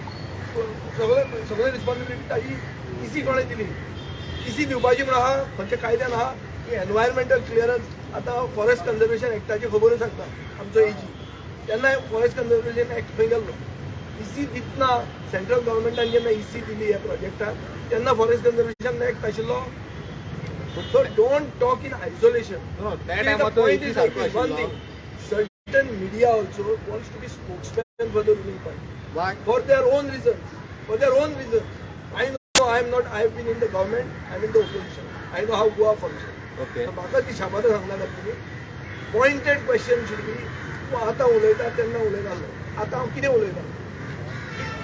सगळें. सगळें रिस्पॉन्सिबिलिटी ताजी. इसी कोणें दिली? इसी दिवपाची म्हणून आहा खंयच्या कायद्यान आहा की एनवायरमेंटल क्लियरन्स? आतां फॉरेस्ट कन्जर्वेशन एक्टाची खबरूय सांगता आमचो एजी. तेन्ना फॉरेस्ट कन्जर्वेशन एक्ट खंय गेल्लो इसी दितना? सेंट्रल गव्हर्मेंटान जेन्ना इसी दिली ह्या प्रोजेक्टाक तेन्ना फॉरेस्ट कन्जर्वेशन एक्ट आशिल्लो? So don't talk in isolation. त्या टायमार तो EC सारको आशिल्लो. Certain media also wants to be spokesman for the ruling party. Why? For their own reasons. For their own reasons. I know I am not, I have been in the government, I am in the opposition. I know how Goa functions. म्हाका ती शाबादां सांगनाका तुमी. पॉयंटेड क्वेश्चन should be, तूं आतां उलयता तेन्ना उलयतालो, आतां हांव कितें उलयता?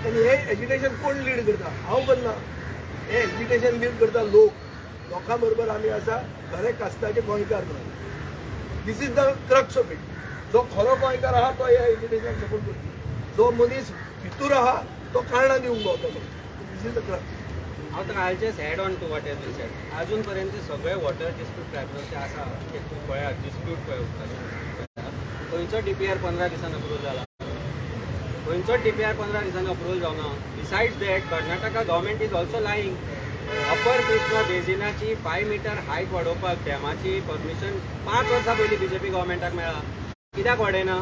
आनी हें एजिटेशन कोण लीड करता? हांव करना. हें एजिटेशन लीड करता लोक. लोकां बरोबर आमी आसा, खरे कास्ताचे गोंयकार म्हणून. This is the crux of it. जो खरो गोंयकार आहा तो ह्या एजिटेशनाक सपोर्ट करता. जो मनीस फितूर आहा तो कारणां दिवंक भोंवतलो. This is the crux. हांव तर, I just add on to what has been said. अजून पर्यंत सगळे वॉटर डिस्प्यूट ट्रायब्युनल जे आसा ते तूं पळयात, डिस्प्यूट पळय उदकाचे. खंयचो डीपीआर 15 दिसान अप्रूव जाला? खंयचोच डीपीआर 15 दिसांनी अप्रुवल जावना. Besides that, Karnataka government is also lying. Upper Krishna बेजिनाची 5 metre height वाडोवपाक डॅमाची परमिशन 5 वर्सां पयलीं बीजेपी गव्हर्मेंटाक मेळ्ळा. कित्याक वाडयना?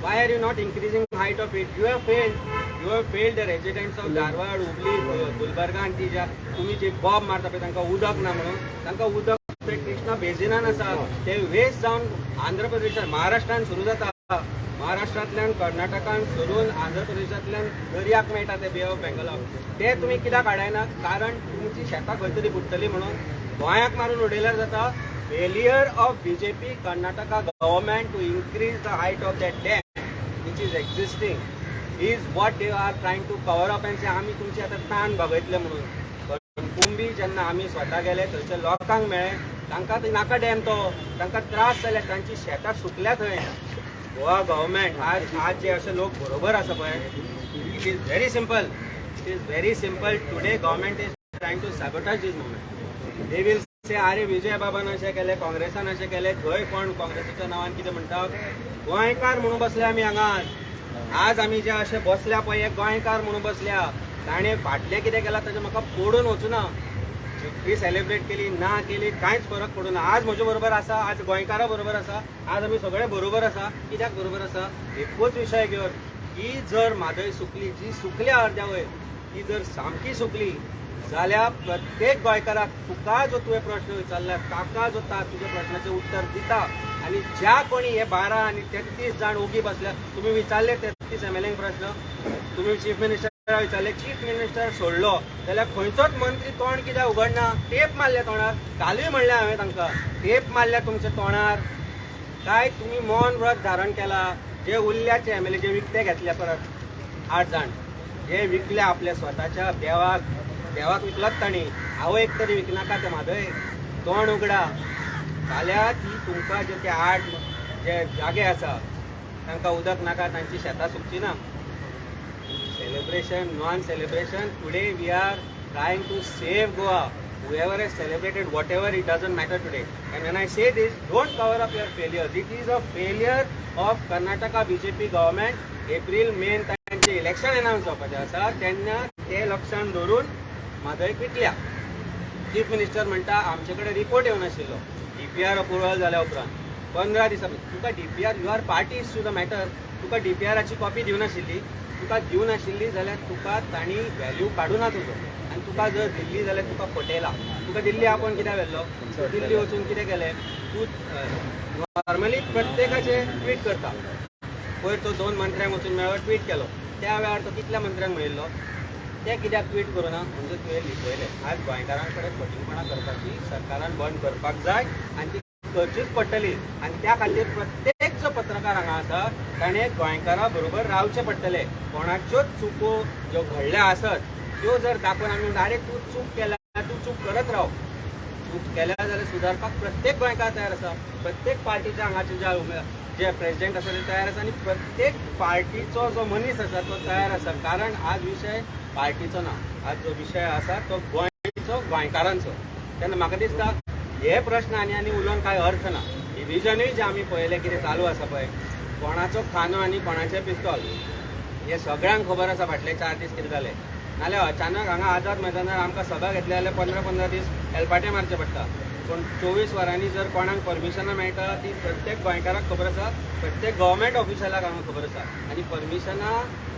Why are you not increasing height of it? You have failed. You have failed the residents of Dharwad, Hubli, Gulbarga. आनी ती ज्या तुमी जी बॉम्ब मारता पळय तांकां उदक ना म्हणून, तांकां उदक थंय कृष्णा बेजिनान आसा. ते वेस्ट जावन आंध्र प्रदेशान, महाराष्ट्रान सुरू जाता. महाराष्ट्रांतल्यान कर्नाटकान सरून आंध्र प्रदेशांतल्यान दर्याक मेळटा ते, बे ऑफ बेंगलाक. ते तुमी कित्याक हाडायना? कारण तुमची शेतां खंय तरी बुडटली म्हणून. गोंयाक मारून उडयल्यार जाता. Failure of BJP Karnataka government to increase the height of that dam which is existing is what they are trying to cover up and say, आमी तुमची आतां ताण भागयतले म्हणून. पण कुंबी जेन्ना आमी स्वता गेले, थंयच्या लोकांक मेळ्ळे, तांकां थंय नाका डॅम तो. तांकां त्रास जाले, तांची शेतां सुकल्या थंय. गोवा गव्हर्मेंट आज आज जे अशे लोक बरोबर आसा पळय, it is very simple, it is very simple. Today government is trying to sabotage this movement. They will से अरे विजय बाबान अशें केलें, काँग्रेसान अशें केलें, थंय कोण काँग्रेसीच्या नांवान कितें म्हणटा, गोंयकार म्हणून बसले आमी हांगा. आज आमी जे अशे बसल्या पळय हे गोंयकार म्हणून बसल्या. ताणें फाटलें कितें केलां ताचें म्हाका पडून वचूना. विक्ट्री सेलिब्रेट केली ना केली कांयच फरक पडूना. आज म्हजे बरोबर आसा, आज गोंयकारा बरोबर आसा, आज आमी सगळे बरोबर आसा. कित्याक बरोबर आसा? एकूच विशय घेवन की जर म्हादय सुकली, जी सुकल्या अर्द्या वयर, ती जर सामकी सुकली जाल्यार प्रत्येक गोंयकाराक तुका जो तुवें प्रश्न विचारला ताका जो तुज्या प्रश्नाचें उत्तर दिता. आनी ज्या कोणी हे 12 आनी 33 जाण ओगी बसल्या, तुमी विचारले 33 एमएलए प्रश्न, तुमी चीफ मिनिस्टरा विचारले, चीफ मिनिस्टर सोडलो जाल्यार खंयचोच मंत्री तोंड कित्याक उगडना? टेप मारल्या तोंडार. कालूय म्हणलें हांवें तांकां, टेप मारल्या तुमच्या तोंडार. काय तुमी मौन व्रत धारण केला? जे उरल्याचे एमएलए जे विकते घेतले परत 8 जाण जे विकले आपल्या स्वताच्या देवाक, देवाक विकलात तांणी. आवयक तरी विकनाका ते म्हादय. तोंड उगडा. फाल्यां ती तुमकां जे ते 8 जे जागे आसा तांकां उदक नाका, तांची शेतां सुकची ना. Celebration non celebration, today we are trying to save Goa. Whoever has celebrated whatever, it doesn't matter today. And when I say this, don't cover up your failures. It is a failure of Karnataka BJP government. April, May तांचे इलेक्शन अनाउन्स जावपाचें आसा तेन्ना ते लक्षान धरून म्हादयक विकल्या. चीफ मिनिस्टर म्हणटा आमचे कडेन रिपोर्ट येवनाशिल्लो डीपीआर अप्रुवल जाल्या उपरांत 15 दिसां. तुका DPR, you are parties to the matter, तुका डीपीआराची कॉपी दिवनाशिल्ली. तुका दिवनाशिल्ली जाल्यार तुका तांणी व्हॅल्यू काडूना तुजो. आनी तुका जर दिल्ली जाल्यार तुका फटयला. तुका दिल्ली आपोवन कित्याक व्हेल्लो? दिल्ली वचून कितें केलें तूं? नॉर्मली प्रत्येकाचे ट्वीट करता. पयर तो 2 मंत्र्यांक वचून मेळ्ळो, ट्वीट केलो. त्या वेळार तो कितल्या मंत्र्यांक मेळिल्लो? ते कित्याक ट्वीट करूना? म्हणजे तुवें लिपयलें. आज गोंयकारां कडेन फटींगपणां करपाची सरकारान बंद करपाक जाय आनी ती करचीच पडटली. आनी त्या खातीर प्रत्येक जो पत्रकार हांगा आसा ताणें गोंयकारां बरोबर रावचें पडटलें. कोणाच्योच चुको ज्यो घडल्या आसत त्यो जर दाखोवन आमी म्हणटा अरे तूं चूक केल्या, तूं चूक करत राव. चूक केल्या जाल्यार सुदारपाक प्रत्येक गोंयकार तयार आसा. प्रत्येक पार्टीच्या हांगाचे जे प्रेजिडेंट आसा ते तयार आसा आनी प्रत्येक पार्टीचो जो मनीस आसा तो तयार आसा. कारण आज विशय पार्टीचो ना, आज जो विशय आसा तो गोंयचो, गोंयकारांचो. तेन्ना म्हाका दिसता हे प्रश्न आनी आनी उलोवन कांय अर्थ ना. डिविजनूय जे आमी पळयलें कितें चालू आसा पळय, कोणाचो खानो आनी कोणाचें पिस्तॉल हे सगळ्यांक खबर आसा. फाटले 4 दीस कितें जालें. नाल्यार अचानक हांगा आझाद मैदानार आमकां सभा घेतली जाल्यार 15-15 दीस हेलपाटे मारचे पडटा. पूण 24 वरांनी जर कोणाक परमिशनां मेळटा ती प्रत्येक गोंयकाराक खबर आसा, प्रत्येक गव्हर्मेंट ऑफिशलाक हांगा खबर आसा. आनी परमिशनां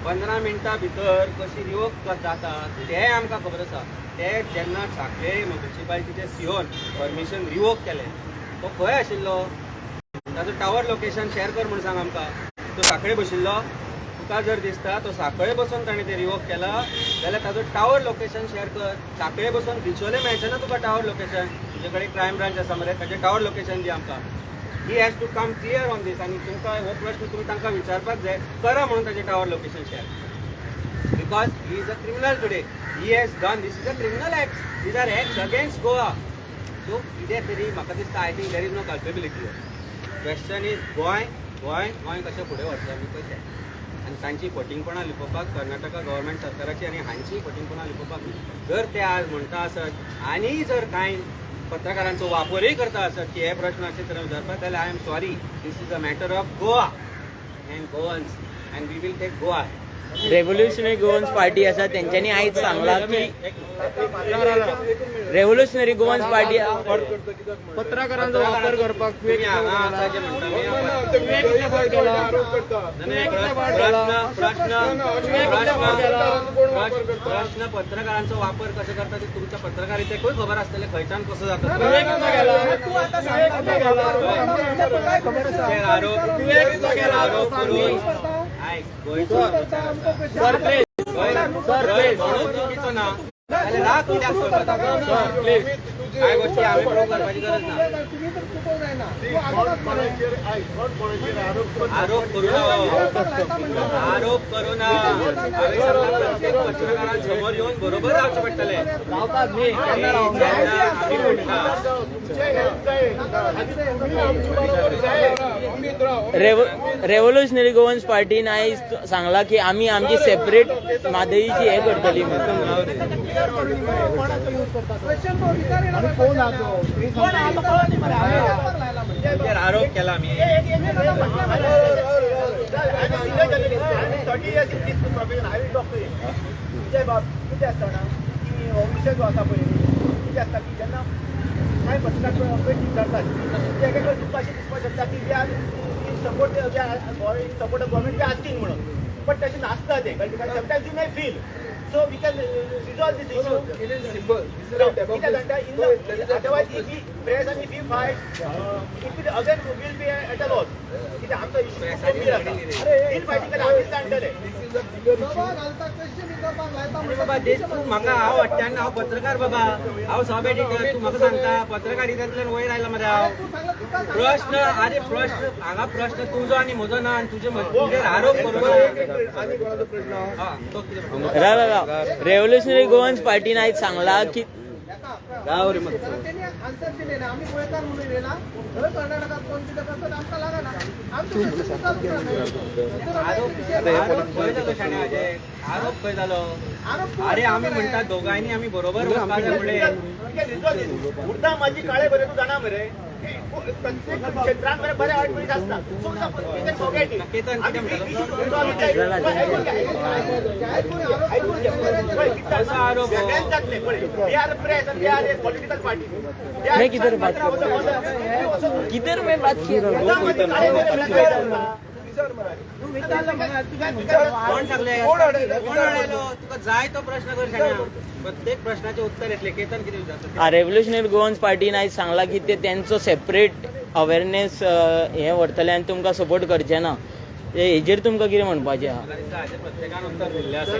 15 मिनटां भितर कशी रिवोक जाता तेंय आमकां खबर आसा. ते जेन्ना सांखळे म्युनिसिपालिटीचे सीओन परमिशन रिवोक केलें तो खंय आशिल्लो? ताजो टावर लोकेशन शेअर कर म्हूण सांग आमकां. तो सांखळे बशिल्लो? तुका जर दिसता तो सांखळे बसून ताणें ते रिवोक केला जाल्यार ताजो टावर लोकेशन शेअर कर. सांखळे बसून बिचोले मेळचें ना तुका टावर लोकेशन. तुजे कडेन क्रायम ब्रांच आसा मरे, ताजें टावर लोकेशन दी आमकां. He has to come clear on this. आनी तुमकां हो प्रश्न तुमी तांकां विचारपाक जाय, करा म्हणून ताजें tower location share. Because he is a criminal today. He has done this is a criminal act. These are acts against Goa. So कितें तरी म्हाका दिसता I think there is no culpability. Question is Goa, Goa Goa कशें फुडें व्हरतलें आमी पळय तें. आनी तांची फटींगपणां लिपोवपाक कर्नाटका गव्हर्मेंट सरकाराची आनी हांची फटींगपणां लिपोवपाक जर ते आज म्हणटा आसत आनी जर कांय पत्रकारांचो वापरूय करता आसत की हे प्रश्न अशे तरेन विचारपाक जाल्यार I am sorry, this is a matter of Goa and Goans and we will take Goa. Revolutionary Goans party आसा तेंच्यांनी आयज सांगलां की रेव्होल्युशनरी गोवन्स पार्टी पत्रकारांचो वापर करपाक प्रश्न पत्रकारांचो वापर कसो करता ते तुमच्या पत्रकारितेकूय खबर आसतलें खंयच्यान कसो जाता. आरोप करून आयक गोंयचो चुकीचो ना जाल्यार राग कित्याक सोडटा? कांय गोश्टी हांवें प्रूव करपाची गरज ना. आरोप करू ना, आरोप करू ना. हांवें सांगलां प्रत्येक पत्रकारान समोर येवन बरोबर रावचें पडटलें. जेन्ना आमी म्हणटा रेव्होल्युशनरी गोवन्स पार्टीन आयज सांगला की आमी आमची सेपरेट म्हादईची हे करतली म्हणून. क्लियर करून दी मरे, कोणाचो यूज करता तो. क्वेश्चन तो विचार येणार कोण आहा तो? कोण आहा तो कळना न्ही मरे, आमी लायला म्हणजे. आरोप केला आमी. I'm a senior journalist. I'm 30 years in this profession. I will talk to him. Vijay बाब, कितें आसता जाणा की हो विशय जो आसा पळय, कितें आसता की जेन्ना कांय पत्रकार पळय विचारतात ते एक एकदा तुमकां अशें दिसपाक शकता की we are in support, we are in support of government, we asking म्हणून, बट तशें नासता तें. Sometimes you may feel, so we can resolve this issue. It is simple. This is a democracy. Otherwise, if we press and if we fight, it will again will be at a loss. कित्याक आमचो इशू खूब गंभीर आसा. बिल फायटींग जाल्यार आमीच जाणटले. This is a bigger बाबा issue. घालता क्वेश्चन विचारपाक लायता. अरे बाबा, देश तूं म्हाका हांव वाट्टा आनी हांव पत्रकार बाबा, हांव सब एडिटर. तूं म्हाका सांगता, पत्रकारितांतल्यान वयर आयला मरे हांव. तूं सांगला तुका. प्रश्न, अरे प्रश्न हांगा प्रश्न तुजो आनी म्हजो ना आनी तुजे तुजेर आरोप करूं. एक मिनिट, आनी कोणाचो प्रश्न आहा? हा, तो कितें म्हणटा? राव राव राव, रेव्होल्युशनरी गोवन्स पार्टीन आयज सांगला की त्यांनी आन्सर दिले ना. आम्ही गोंयकार म्हणून येना थंय कर्नाटकात कोण कितें करतात आमकां लागना, आमचो क्वेश्चन चालू. आरोप आरोप खंय जालो शाणे हाजे? आरोप खंय जालो? आरोप अरे आमी म्हणटा दोगांयनी आमी बरोबर वचपाक जाय फुडें. उर्दा माझी काळे बरे, तूं जाणा मरे, प्रत्येक क्षेत्रांत मरे बरे वायट मनीस आसता. So we can forget it. Ketan कितें म्हणटा? कसो आरोप हो? सगळ्यांक जातले पळय. We are press and we are a political party. मैं किधर बात, किधर मैं बात किया? तूं विचारलं मरे, तुझ्या कोण सांगले? कोण अडयलो? कोण अडयलो तुका? जाय तो प्रश्न कर शाण्या, प्रत्येक प्रश्नाचे उत्तर येतले. केतन कितें विचारता? रेव्होल्युशनरी गोवन्स पार्टीन आयज सांगला की ते तेंचो सेपरेट अवेरनेस हे व्हरतले आनी तुमकां सपोर्ट करचे ना. ते हेजेर तुमकां कितें म्हणपाचें आहा? म्हाका दिसता हाजेर प्रत्येकान उत्तर दिल्लें आसा.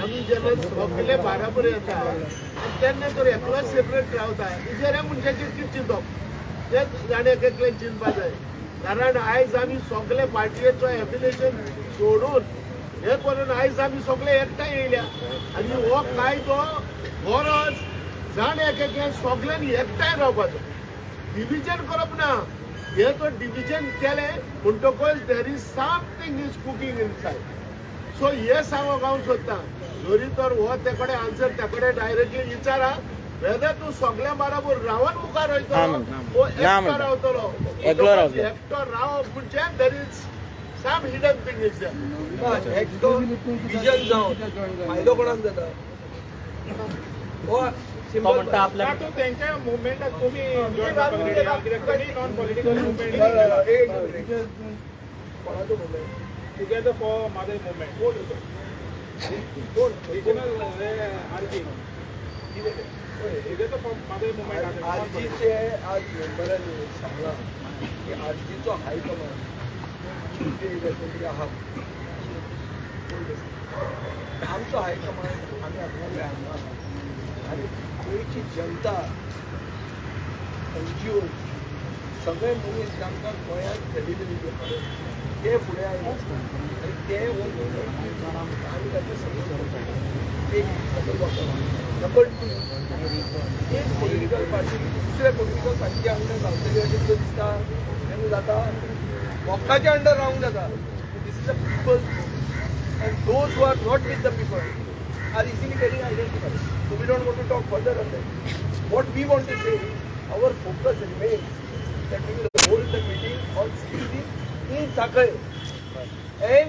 आमी जेन्ना सगळे बाराबर येता आनी तेन्ना तर एकलोच सेपरेट रावता, हेजेर ह्या मनशाचेर कितें चिंतप तें जाणें एक एकल्यान चिंतपा जाय. कारण आयज आमी सगळे पार्टयेचो एफिलिएशन सोडून हे करून आयज आमी सगळे एकठांय येयल्या आनी हो कायदो गरज जाण एक एकल्यान सगळ्यांनी एकठांय रावपाचो, डिविजन करप ना. हे तो डिविजन केलें म्हणटकच there is something is cooking inside. So हे सांगूंक हांव सोदतां, जरी तर हो ते कडेन आन्सर ते कडेन डायरेक्टली विचारा, वेदर तूं सगळ्यां बराबर रावन मुखार ना वयतलो म्हणटा. वो ना एकटो म्हणटा. रावतलो. एकलो रावतलो. एकटो रावप म्हणजे there is some hidden thing is there. एकटो विजन जावन फायदो कोणाक जाता? हो तो म्हणटा आपल्या तेंच्या मुवमेंटाक तुमी नॉन पॉलिटिकल मुवमेंट. एक मिनिट. कोणाचो movement? Together for Mhadei movement. कोण? कोण? Regional RG. Together for Mhadei movement. आरजीचे आज मेंबरांनी सांगलां की आरजीचो हायकमांड आहा, आमचो हायकमांड आमी आपणाले हांगा आनी गोंयची जनता, एनजीओ, सगळे मनीस जांकां गोंयांत क्रेडिबिलिटी आहा ते फुडें आयले आनी ते हो मुवमेंट आमी ताचे सपोर्ट करता. एक नंबर टू, एक पॉलिटिकल पार्टी दुसऱ्या पॉलिटिकल पार्टीच्या अंडर रावतली अशें तुका दिसता? तेन्ना जाता लोकांच्या अंडर रावंक जाता. This is a people's and those who are not with the people are easily getting identified. So we don't want to talk further on that. What we want to say, our focus remains that we will hold the meeting on 16 in Sakai and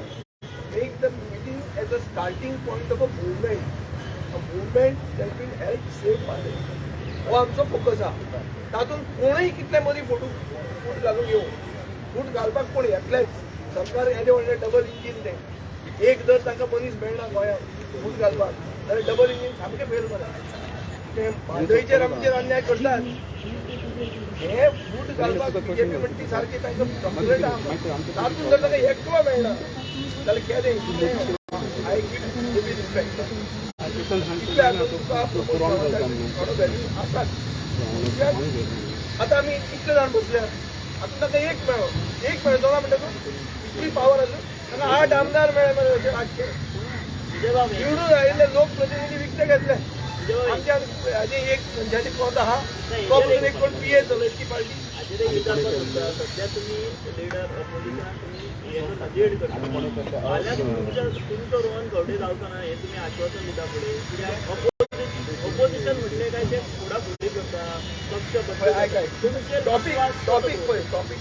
make the meeting as a starting point of a movement that will help save Mhadei. हो आमचो फोकस आहा. तातूंत कोणूय कितले मदीं फूट घालूंक येवं, फूट घालपाक कोण येतलेच. सरकार येदें व्हडलें डबल इंजीन तें, एक जर तांकां मनीस मेळना गोंयांत फूट घालपाक जाल्यार डबल इंजीन सामकें फेल मरे. ते म्हादयचेर आमचेर अन्याय करतात, हे फूट घालपाक बीजेपी म्हणटा ती सारकी तांकां कंप्लेंट आहा. तातूंत जर तांकां एकटो मेळना जाल्यार केदें. I give BJP respect. इतलें आतां तुका प्रमोट थोडो व्हॅल्यू आसात. आतां आमी इतले जाण बसल्या, आतां तांकां एक मेळ्ळो, एक मेळटलो ना म्हणटकूच इतली पावर आसा तांकां. 8 आमदार मेळ्ळे मरे, अशे 800 निवडून आयिल्ले लोकप्रतिनिधी विकते घेतले. आमच्या हाजे एक मनशाची कोंत आहा, तो पसून एक कोण पीए चलयता ती पार्टी. हाजेर एक विचारपाक सोदता. सध्या तुमी लिडर ऑपोजिशनान, तुमी लीड करता. फाल्यां तुमचो रोहन खंवटे जावचो ना हें तुमी आश्वासन दिता फुडें, कित्याक ऑपोजिशन म्हणलें काय ते फुडा फुडी करता, पक्ष पळय, आयक आयक. तुमचेर टॉपीक विश्वास टॉपीक पळय, टॉपीक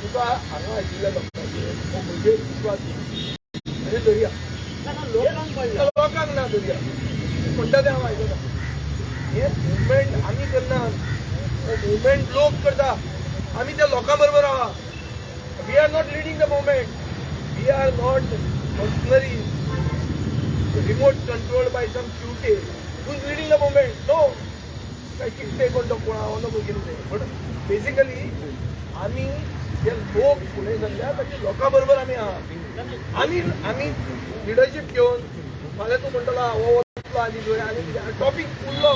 तुका हांगा आशिल्ल्या लोकांचेर हो म्हजेर विश्वास ना म्हणजे धरया. ना, ना, लोकांक पडला. लोकांक ना धरया, म्हणटा तें हांव आयकता. हे मुवमेंट आमी करना, मुवमेंट लोक करता. आमी त्या लोकां बरोबर आहा. We are not leading the movement. We are not personally remote controlled by some Chivte who is leading the movement. No. काय चिवटे कोण तो कोण हांव नको कितें तें, बट बेसिकली आमी जे लोक फुडें सरल्या ताचे लोकां बरोबर आमी आहा. आमी लिडरशीप घेवन फाल्यां तूं म्हणटलो हो वतलो आनी थंय आनी कितें टॉपीक उरलो.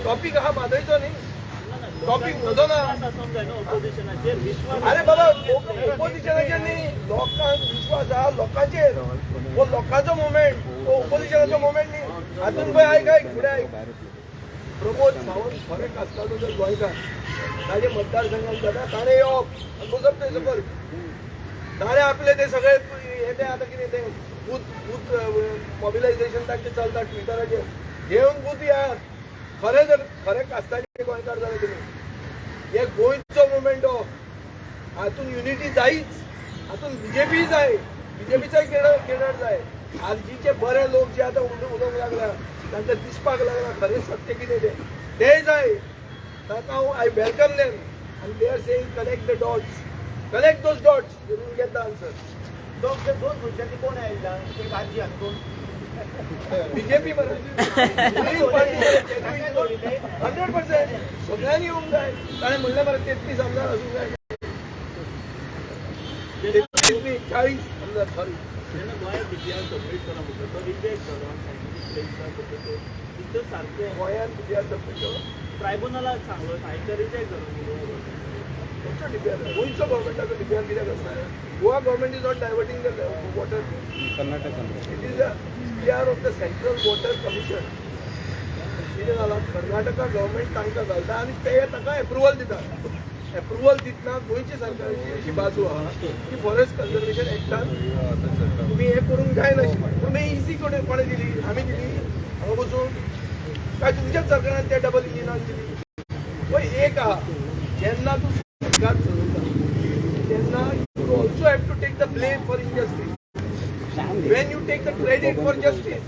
टॉपीक आहा म्हादयचो न्ही, टॉपीक म्हजो ना. आसूंक जाय न्हू ऑपोजिशनाचेर विश्वास. अरे बाबा, ओपोजिशनाचेर न्ही, लोकांक विश्वास आहा लोकांचेर. हो लोकांचो मुवमेंट, हो ओपोजिशनाचो मुवमेंट न्ही. हातून पळय, आयक आयक, फुडें आयक. प्रमोद सावंत खरें कास्ताचो जर गोंयकार ताजे मतदारसंघात जाता, ताणें येवप आनी बसप थंय सकयल. ताणें आपले ते सगळे हे ते आतां कितें ते बूथ बूथ मोबिलायझेशन तांचें चलता ट्विटराचेर घेवन बूथ येयात. खरें जर खरें कास्ताचे गोंयकार जाले तुमी, हे गोंयचो मुवमेंट हो. हातून युनिटी जायच. हातून बीजेपी जाय, बीजेपीचोय केडर केडर जाय. आरजीचे बरे लोक जे आतां उलोवंक लागला, तांकां दिसपाक लागला खरें सत्य कितें तें, तेय जाय. ताका हांव I welcome them. आनी they are saying, "Connect the dots." Connect those dots, you will get the answer. दोन दोन मनशांनी कोण आयला? एक आजी आनी दोन बीजेपी बरं, 100% सगळ्यांनी येवंक जाय. ताणें म्हणलें मरे, 33 आमदार आसूंक जाय. 33 न्ही, 40 आमदार, सॉरी. जेन्ना गोंयांत डीपीआर सबमीट केलो म्हणटा, तो रिजेक्ट जालो आनी सायंटिफीक प्लेसार तितून सारकें गोंयांत डीपीआर सबमीट केलो? ट्रायब्युनलाक सांगलो, सायंटिस्ट रिजेक्ट जालो. खंयचो डीपीआर? गोंयचो गव्हर्मेंटाचो डीपीआर कित्याक आसता? Goa government is not diverting the water. It is a DPR of the Central Water Commission. कितें जालां, कर्नाटका गव्हर्मेंट तांकां घालता आनी ते ताका एप्रुवल दिता. एप्रुवल दितना गोंयची सरकाराची अशी बाजू आहा की फॉरेस्ट कन्झर्वेशन एक्टान तुमी हें करूंक जायनाशिल्लें. पूण मागीर इसी कोणें कोणें दिली? आमी दिली हांगा बसून काय तुमच्याच सरकारान त्या डबल इंजिनान दिली? पळय, एक आहा, जेन्ना तूं सरकार चलयता तेन्ना you also have to take the blame for injustice when you take the credit for justice.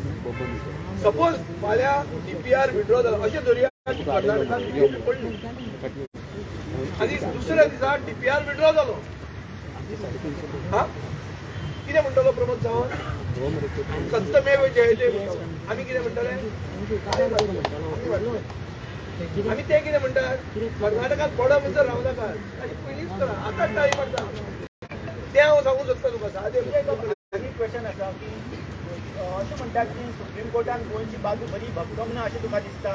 Suppose फाल्यां डीपीआर विड्रॉ जालो अशें धरुया की कर्नाटकान बीजेपी पडली आनी दुसऱ्या दिसा डीपीआर विड्रॉ जालो, हा कितें म्हणटलो प्रमोद सावंत? सत्यमेव जयते म्हणटलो. आमी कितें म्हणटले? आमी ते कितें म्हणटात, कर्नाटकात पडप म्हणसर रावनाका, ताची पयलींच करा. आतांच टाळी मारता तें हांव सांगूंक सोदता तुका सादें. आनी क्वेश्चन आसा की अशें म्हणटात की सुप्रीम कोर्टान गोंयची बाजू बरी भक्कम ना अशें तुका दिसता?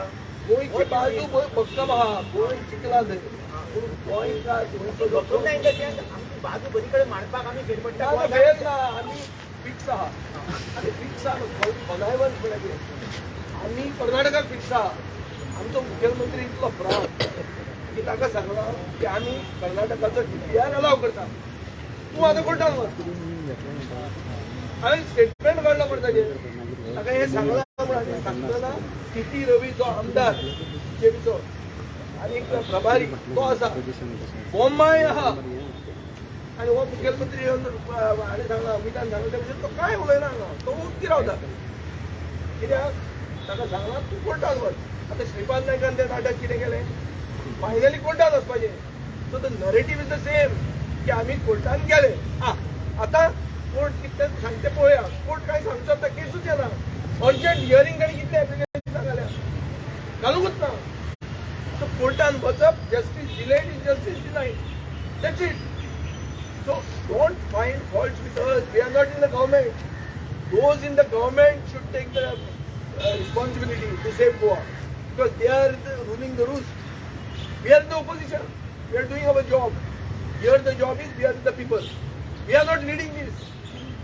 गोंयची बाजू भक्कम आहा. गोंय जिखला थंय, पूण गोंयकार गोंयचो जो भक्कम ना इन the sense आमची बाजू बरी कडेन मांडपाक आमी फेल पडटा. ना, फेल ना. आमी फिक्स आहा, आमी फिक्स आहा. कॉनायवन्स म्हणल्यार कितें? आमी कर्नाटकाक फिक्स आहा. आमचो मुखेलमंत्री इतलो फ्रांक की ताका सांगलां की आमी कर्नाटकाचो डीपीआर अलाव करता, तूं आतां कोर्टान वच. हांवें स्टेटमेंट काडलो मरे ताजेर. ताका हें सांगलां म्हूण सांगतना सी टी रवी जो आमदार बीजेपीचो आनी एक प्रभारी तो आसा, बोम्माय आहा आनी हो मुखेलमंत्री येवन हाणें सांगलां, अमितान सांगलां, त्या भशेन तो कांय उलयना हांगा. तो ओग्गी रावता कित्याक ताका सांगलां, तूं कोर्टान वच. आतां श्रीपाद नायकान तें नाटक कितें केलें? फायनली कोर्टान वचपाचें. So the narrative is the same की आमी कोर्टान गेले. आं, आतां कोर्ट कितें सांगते पळोवया. कोर्ट काय सांगचो आतां? केसूच येना. अर्जंट हियरींग ताणी कितले एप्लिकेशन घाल्या, घालूंकच ना. सो कोर्टान वचप, justice delayed is justice denied. That's it. So don't find faults with us. We are not in the government. Those in the government should take the responsibility to save Goa because they are ruling the roost. We are in the opposition. We are doing our job. Here the job is we are the people. We are not leading this.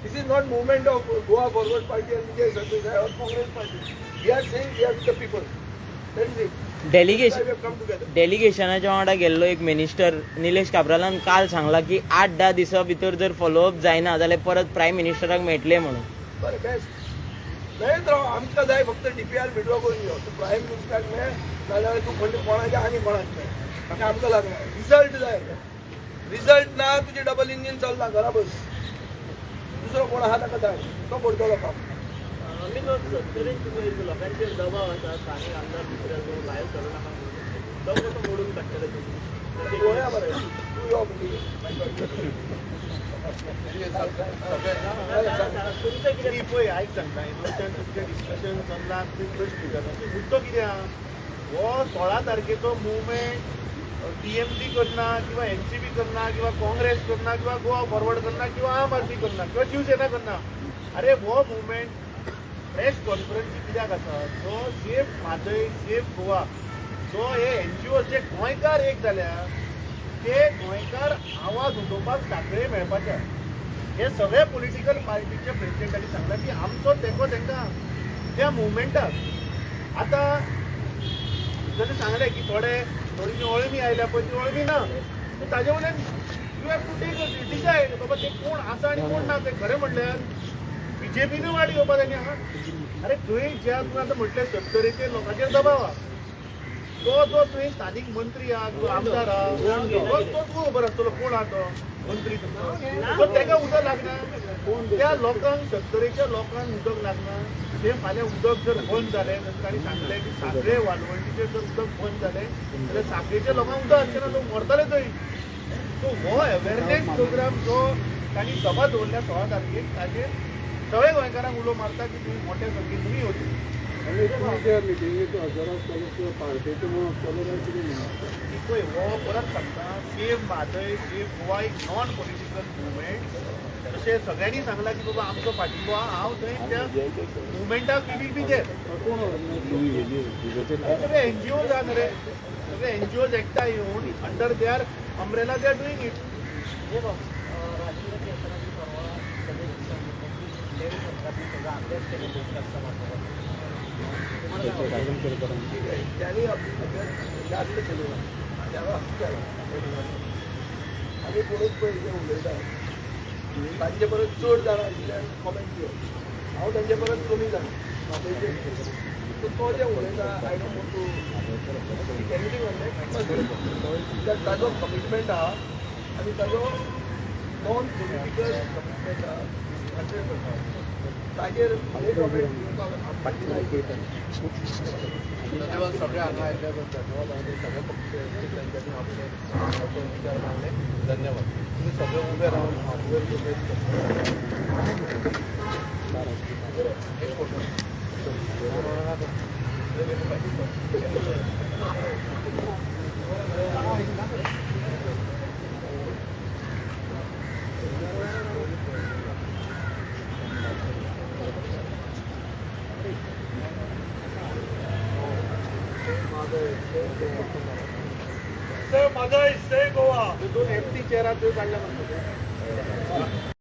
This is not movement of Goa Forward Party and Vijay Sardesai or Congress Party. We are saying we are with the people. That is it. Come together. डेलिगेशनाच्या वांगडा गेल्लो एक मिनिस्टर निलेश काब्रालान काल सांगला की 8-10 दिसां भितर जर फॉलोअप जायना जाल्यार परत प्रायम मिनिस्टराक मेळटले म्हणून. बरें, बेस्ट. मेळत राव. आमकां जाय फक्त डीपीआर विड्रॉ करून घेव. तूं प्रायम मिनिस्टराक मेळ, नाजाल्यार तूं खंय कोणाच्या आनी कोणाक मेळ, तें आमकां लागना. रिजल्ट जाय. रिजल्ट ना, तुजें डबल इंजीन चल्ला, घरा बस. दुसरो कोण आहा ताका धाड, तो करतलो काम. आमी सत्तरीन तुमी लोकांचेर दबाव आसा, स्थानीक आमदार दुसऱ्या जो भायर सरू नाका म्हणून, तो कसो मोडून काडटले तुमी? पळोवया मरे, तूं यो म्हणटकीर. तुमचें कितें? पळय, आयक सांगता, इनोसंट तुमचें डिस्कशन चल्लां, तुमी प्रश्न विचारता. मुद्दो कितें आहा, हो 16 तारखेचो मुवमेंट टीएमसी करना किंवा एनसीपी करना किंवा काँग्रेस करना किंवा गोवा फॉरवर्ड करना किंवा आम आदमी करना किंवा शिवसेना करना, अरे हो मुवमेंट प्रेस कॉन्फरन्सी कित्याक आसा? जो सेफ म्हादय, सेफ गोवा, जो हे एनजीओ जे गोंयकार एक जाल्या, ते गोंयकार आवाज उठोवपाक सांखळे मेळपाचे. हे सगळे पॉलिटिकल पार्टीचे प्रेसिडेंटांनी सांगला की आमचो तेंको तांकां त्या मुवमेंटाक. आतां जशें सांगलें की थोडे थोडीशी अळमी आयल्या पळय, ती अळमी ना, सो ताजे वयल्यान you have to take decide बाबा ते कोण आसा आनी कोण ना. ते खरें म्हणल्यार बीजेपीनूय वाट घेवपा जाय न्ही हांगा. अरे थंय ज्या तुवें आतां म्हटलें सत्तरीचेर लोकांचेर दबाव आहा, तो जो थंय स्थानीक मंत्री आहा किंवा आमदार आहा, तो तुका खबर आसतलो कोण आहा तो मंत्री तुमचो. सो ताका उदक लागना, त्या लोकांक, सत्तरीच्या लोकांक उदक लागना. ते फाल्यां उदक जर बंद जालें, जशें तांणी सांगलें की सांखळे वालवंटीचेर जर उदक बंद जालें जाल्यार सांखळेच्या लोकांक उदक आसचें ना, लोक मरतले थंय. सो हो अवेरनेस प्रोग्राम जो तांणी सभा दवरल्या 16 तारखेक, ताजेर सगळे गोंयकारांक उलो मारता की तुमी मोठ्या संख्येन तुमी येवचे. आनी तुमी त्या मिटिंगेक हजर आसतले किंवा पार्टेचे म्हणून आसतले काय कितें म्हणून? पळय, हो परत सांगता, सेफ म्हादय, सेफ गोवा एक नॉन पॉलिटिकल मुवमेंट. तशें सगळ्यांनी सांगलां की बाबा आमचो फाटिंबो आहा, हांव थंय त्या मुवमेंटाक we will be there. कोण ऑर्गनायज? सगळे एनजीओज आहा रे, सगळे एनजीओज एकठांय येवन under their umbrella they are doing it. Rajendra केसराची परवा सभेत सांगितलं की कुठल्याही सरकारने त्याचा अभ्यास केलेला आसा. ठीक आहे, त्यांनी अभ्यास जास्त केलेला त्याला हक्क आहे. आमी कोणूच पळय जे उलयता तांचे परस चड जाणां आशिल्ल्यान कॉमेंट दिवप, हांव तांचे परस कमी जाणा म्हादयचेर. सो तो जें उलयता, I don't want to speak anything on that. कित्याक ताजो कमिटमेंट आहा आनी ताजो नॉन पॉलिटिकल कमिटमेंट आहा 100%. ताजेर फुडें कॉमेंट दिवपाक. धन्यवाद सगळे हांगा आयिल्ल्या बद्दल. धन्यवाद. आनी सगळे पक्ष त्यांच्यानी आपले आपले विचार मांडले. धन्यवाद. तुम्ही सगळे उभे राहून हात वयर करून एक photo. Save Mhadei, save Goa. दोन एमटी चेअरां थंय काडल्या म्हणटा.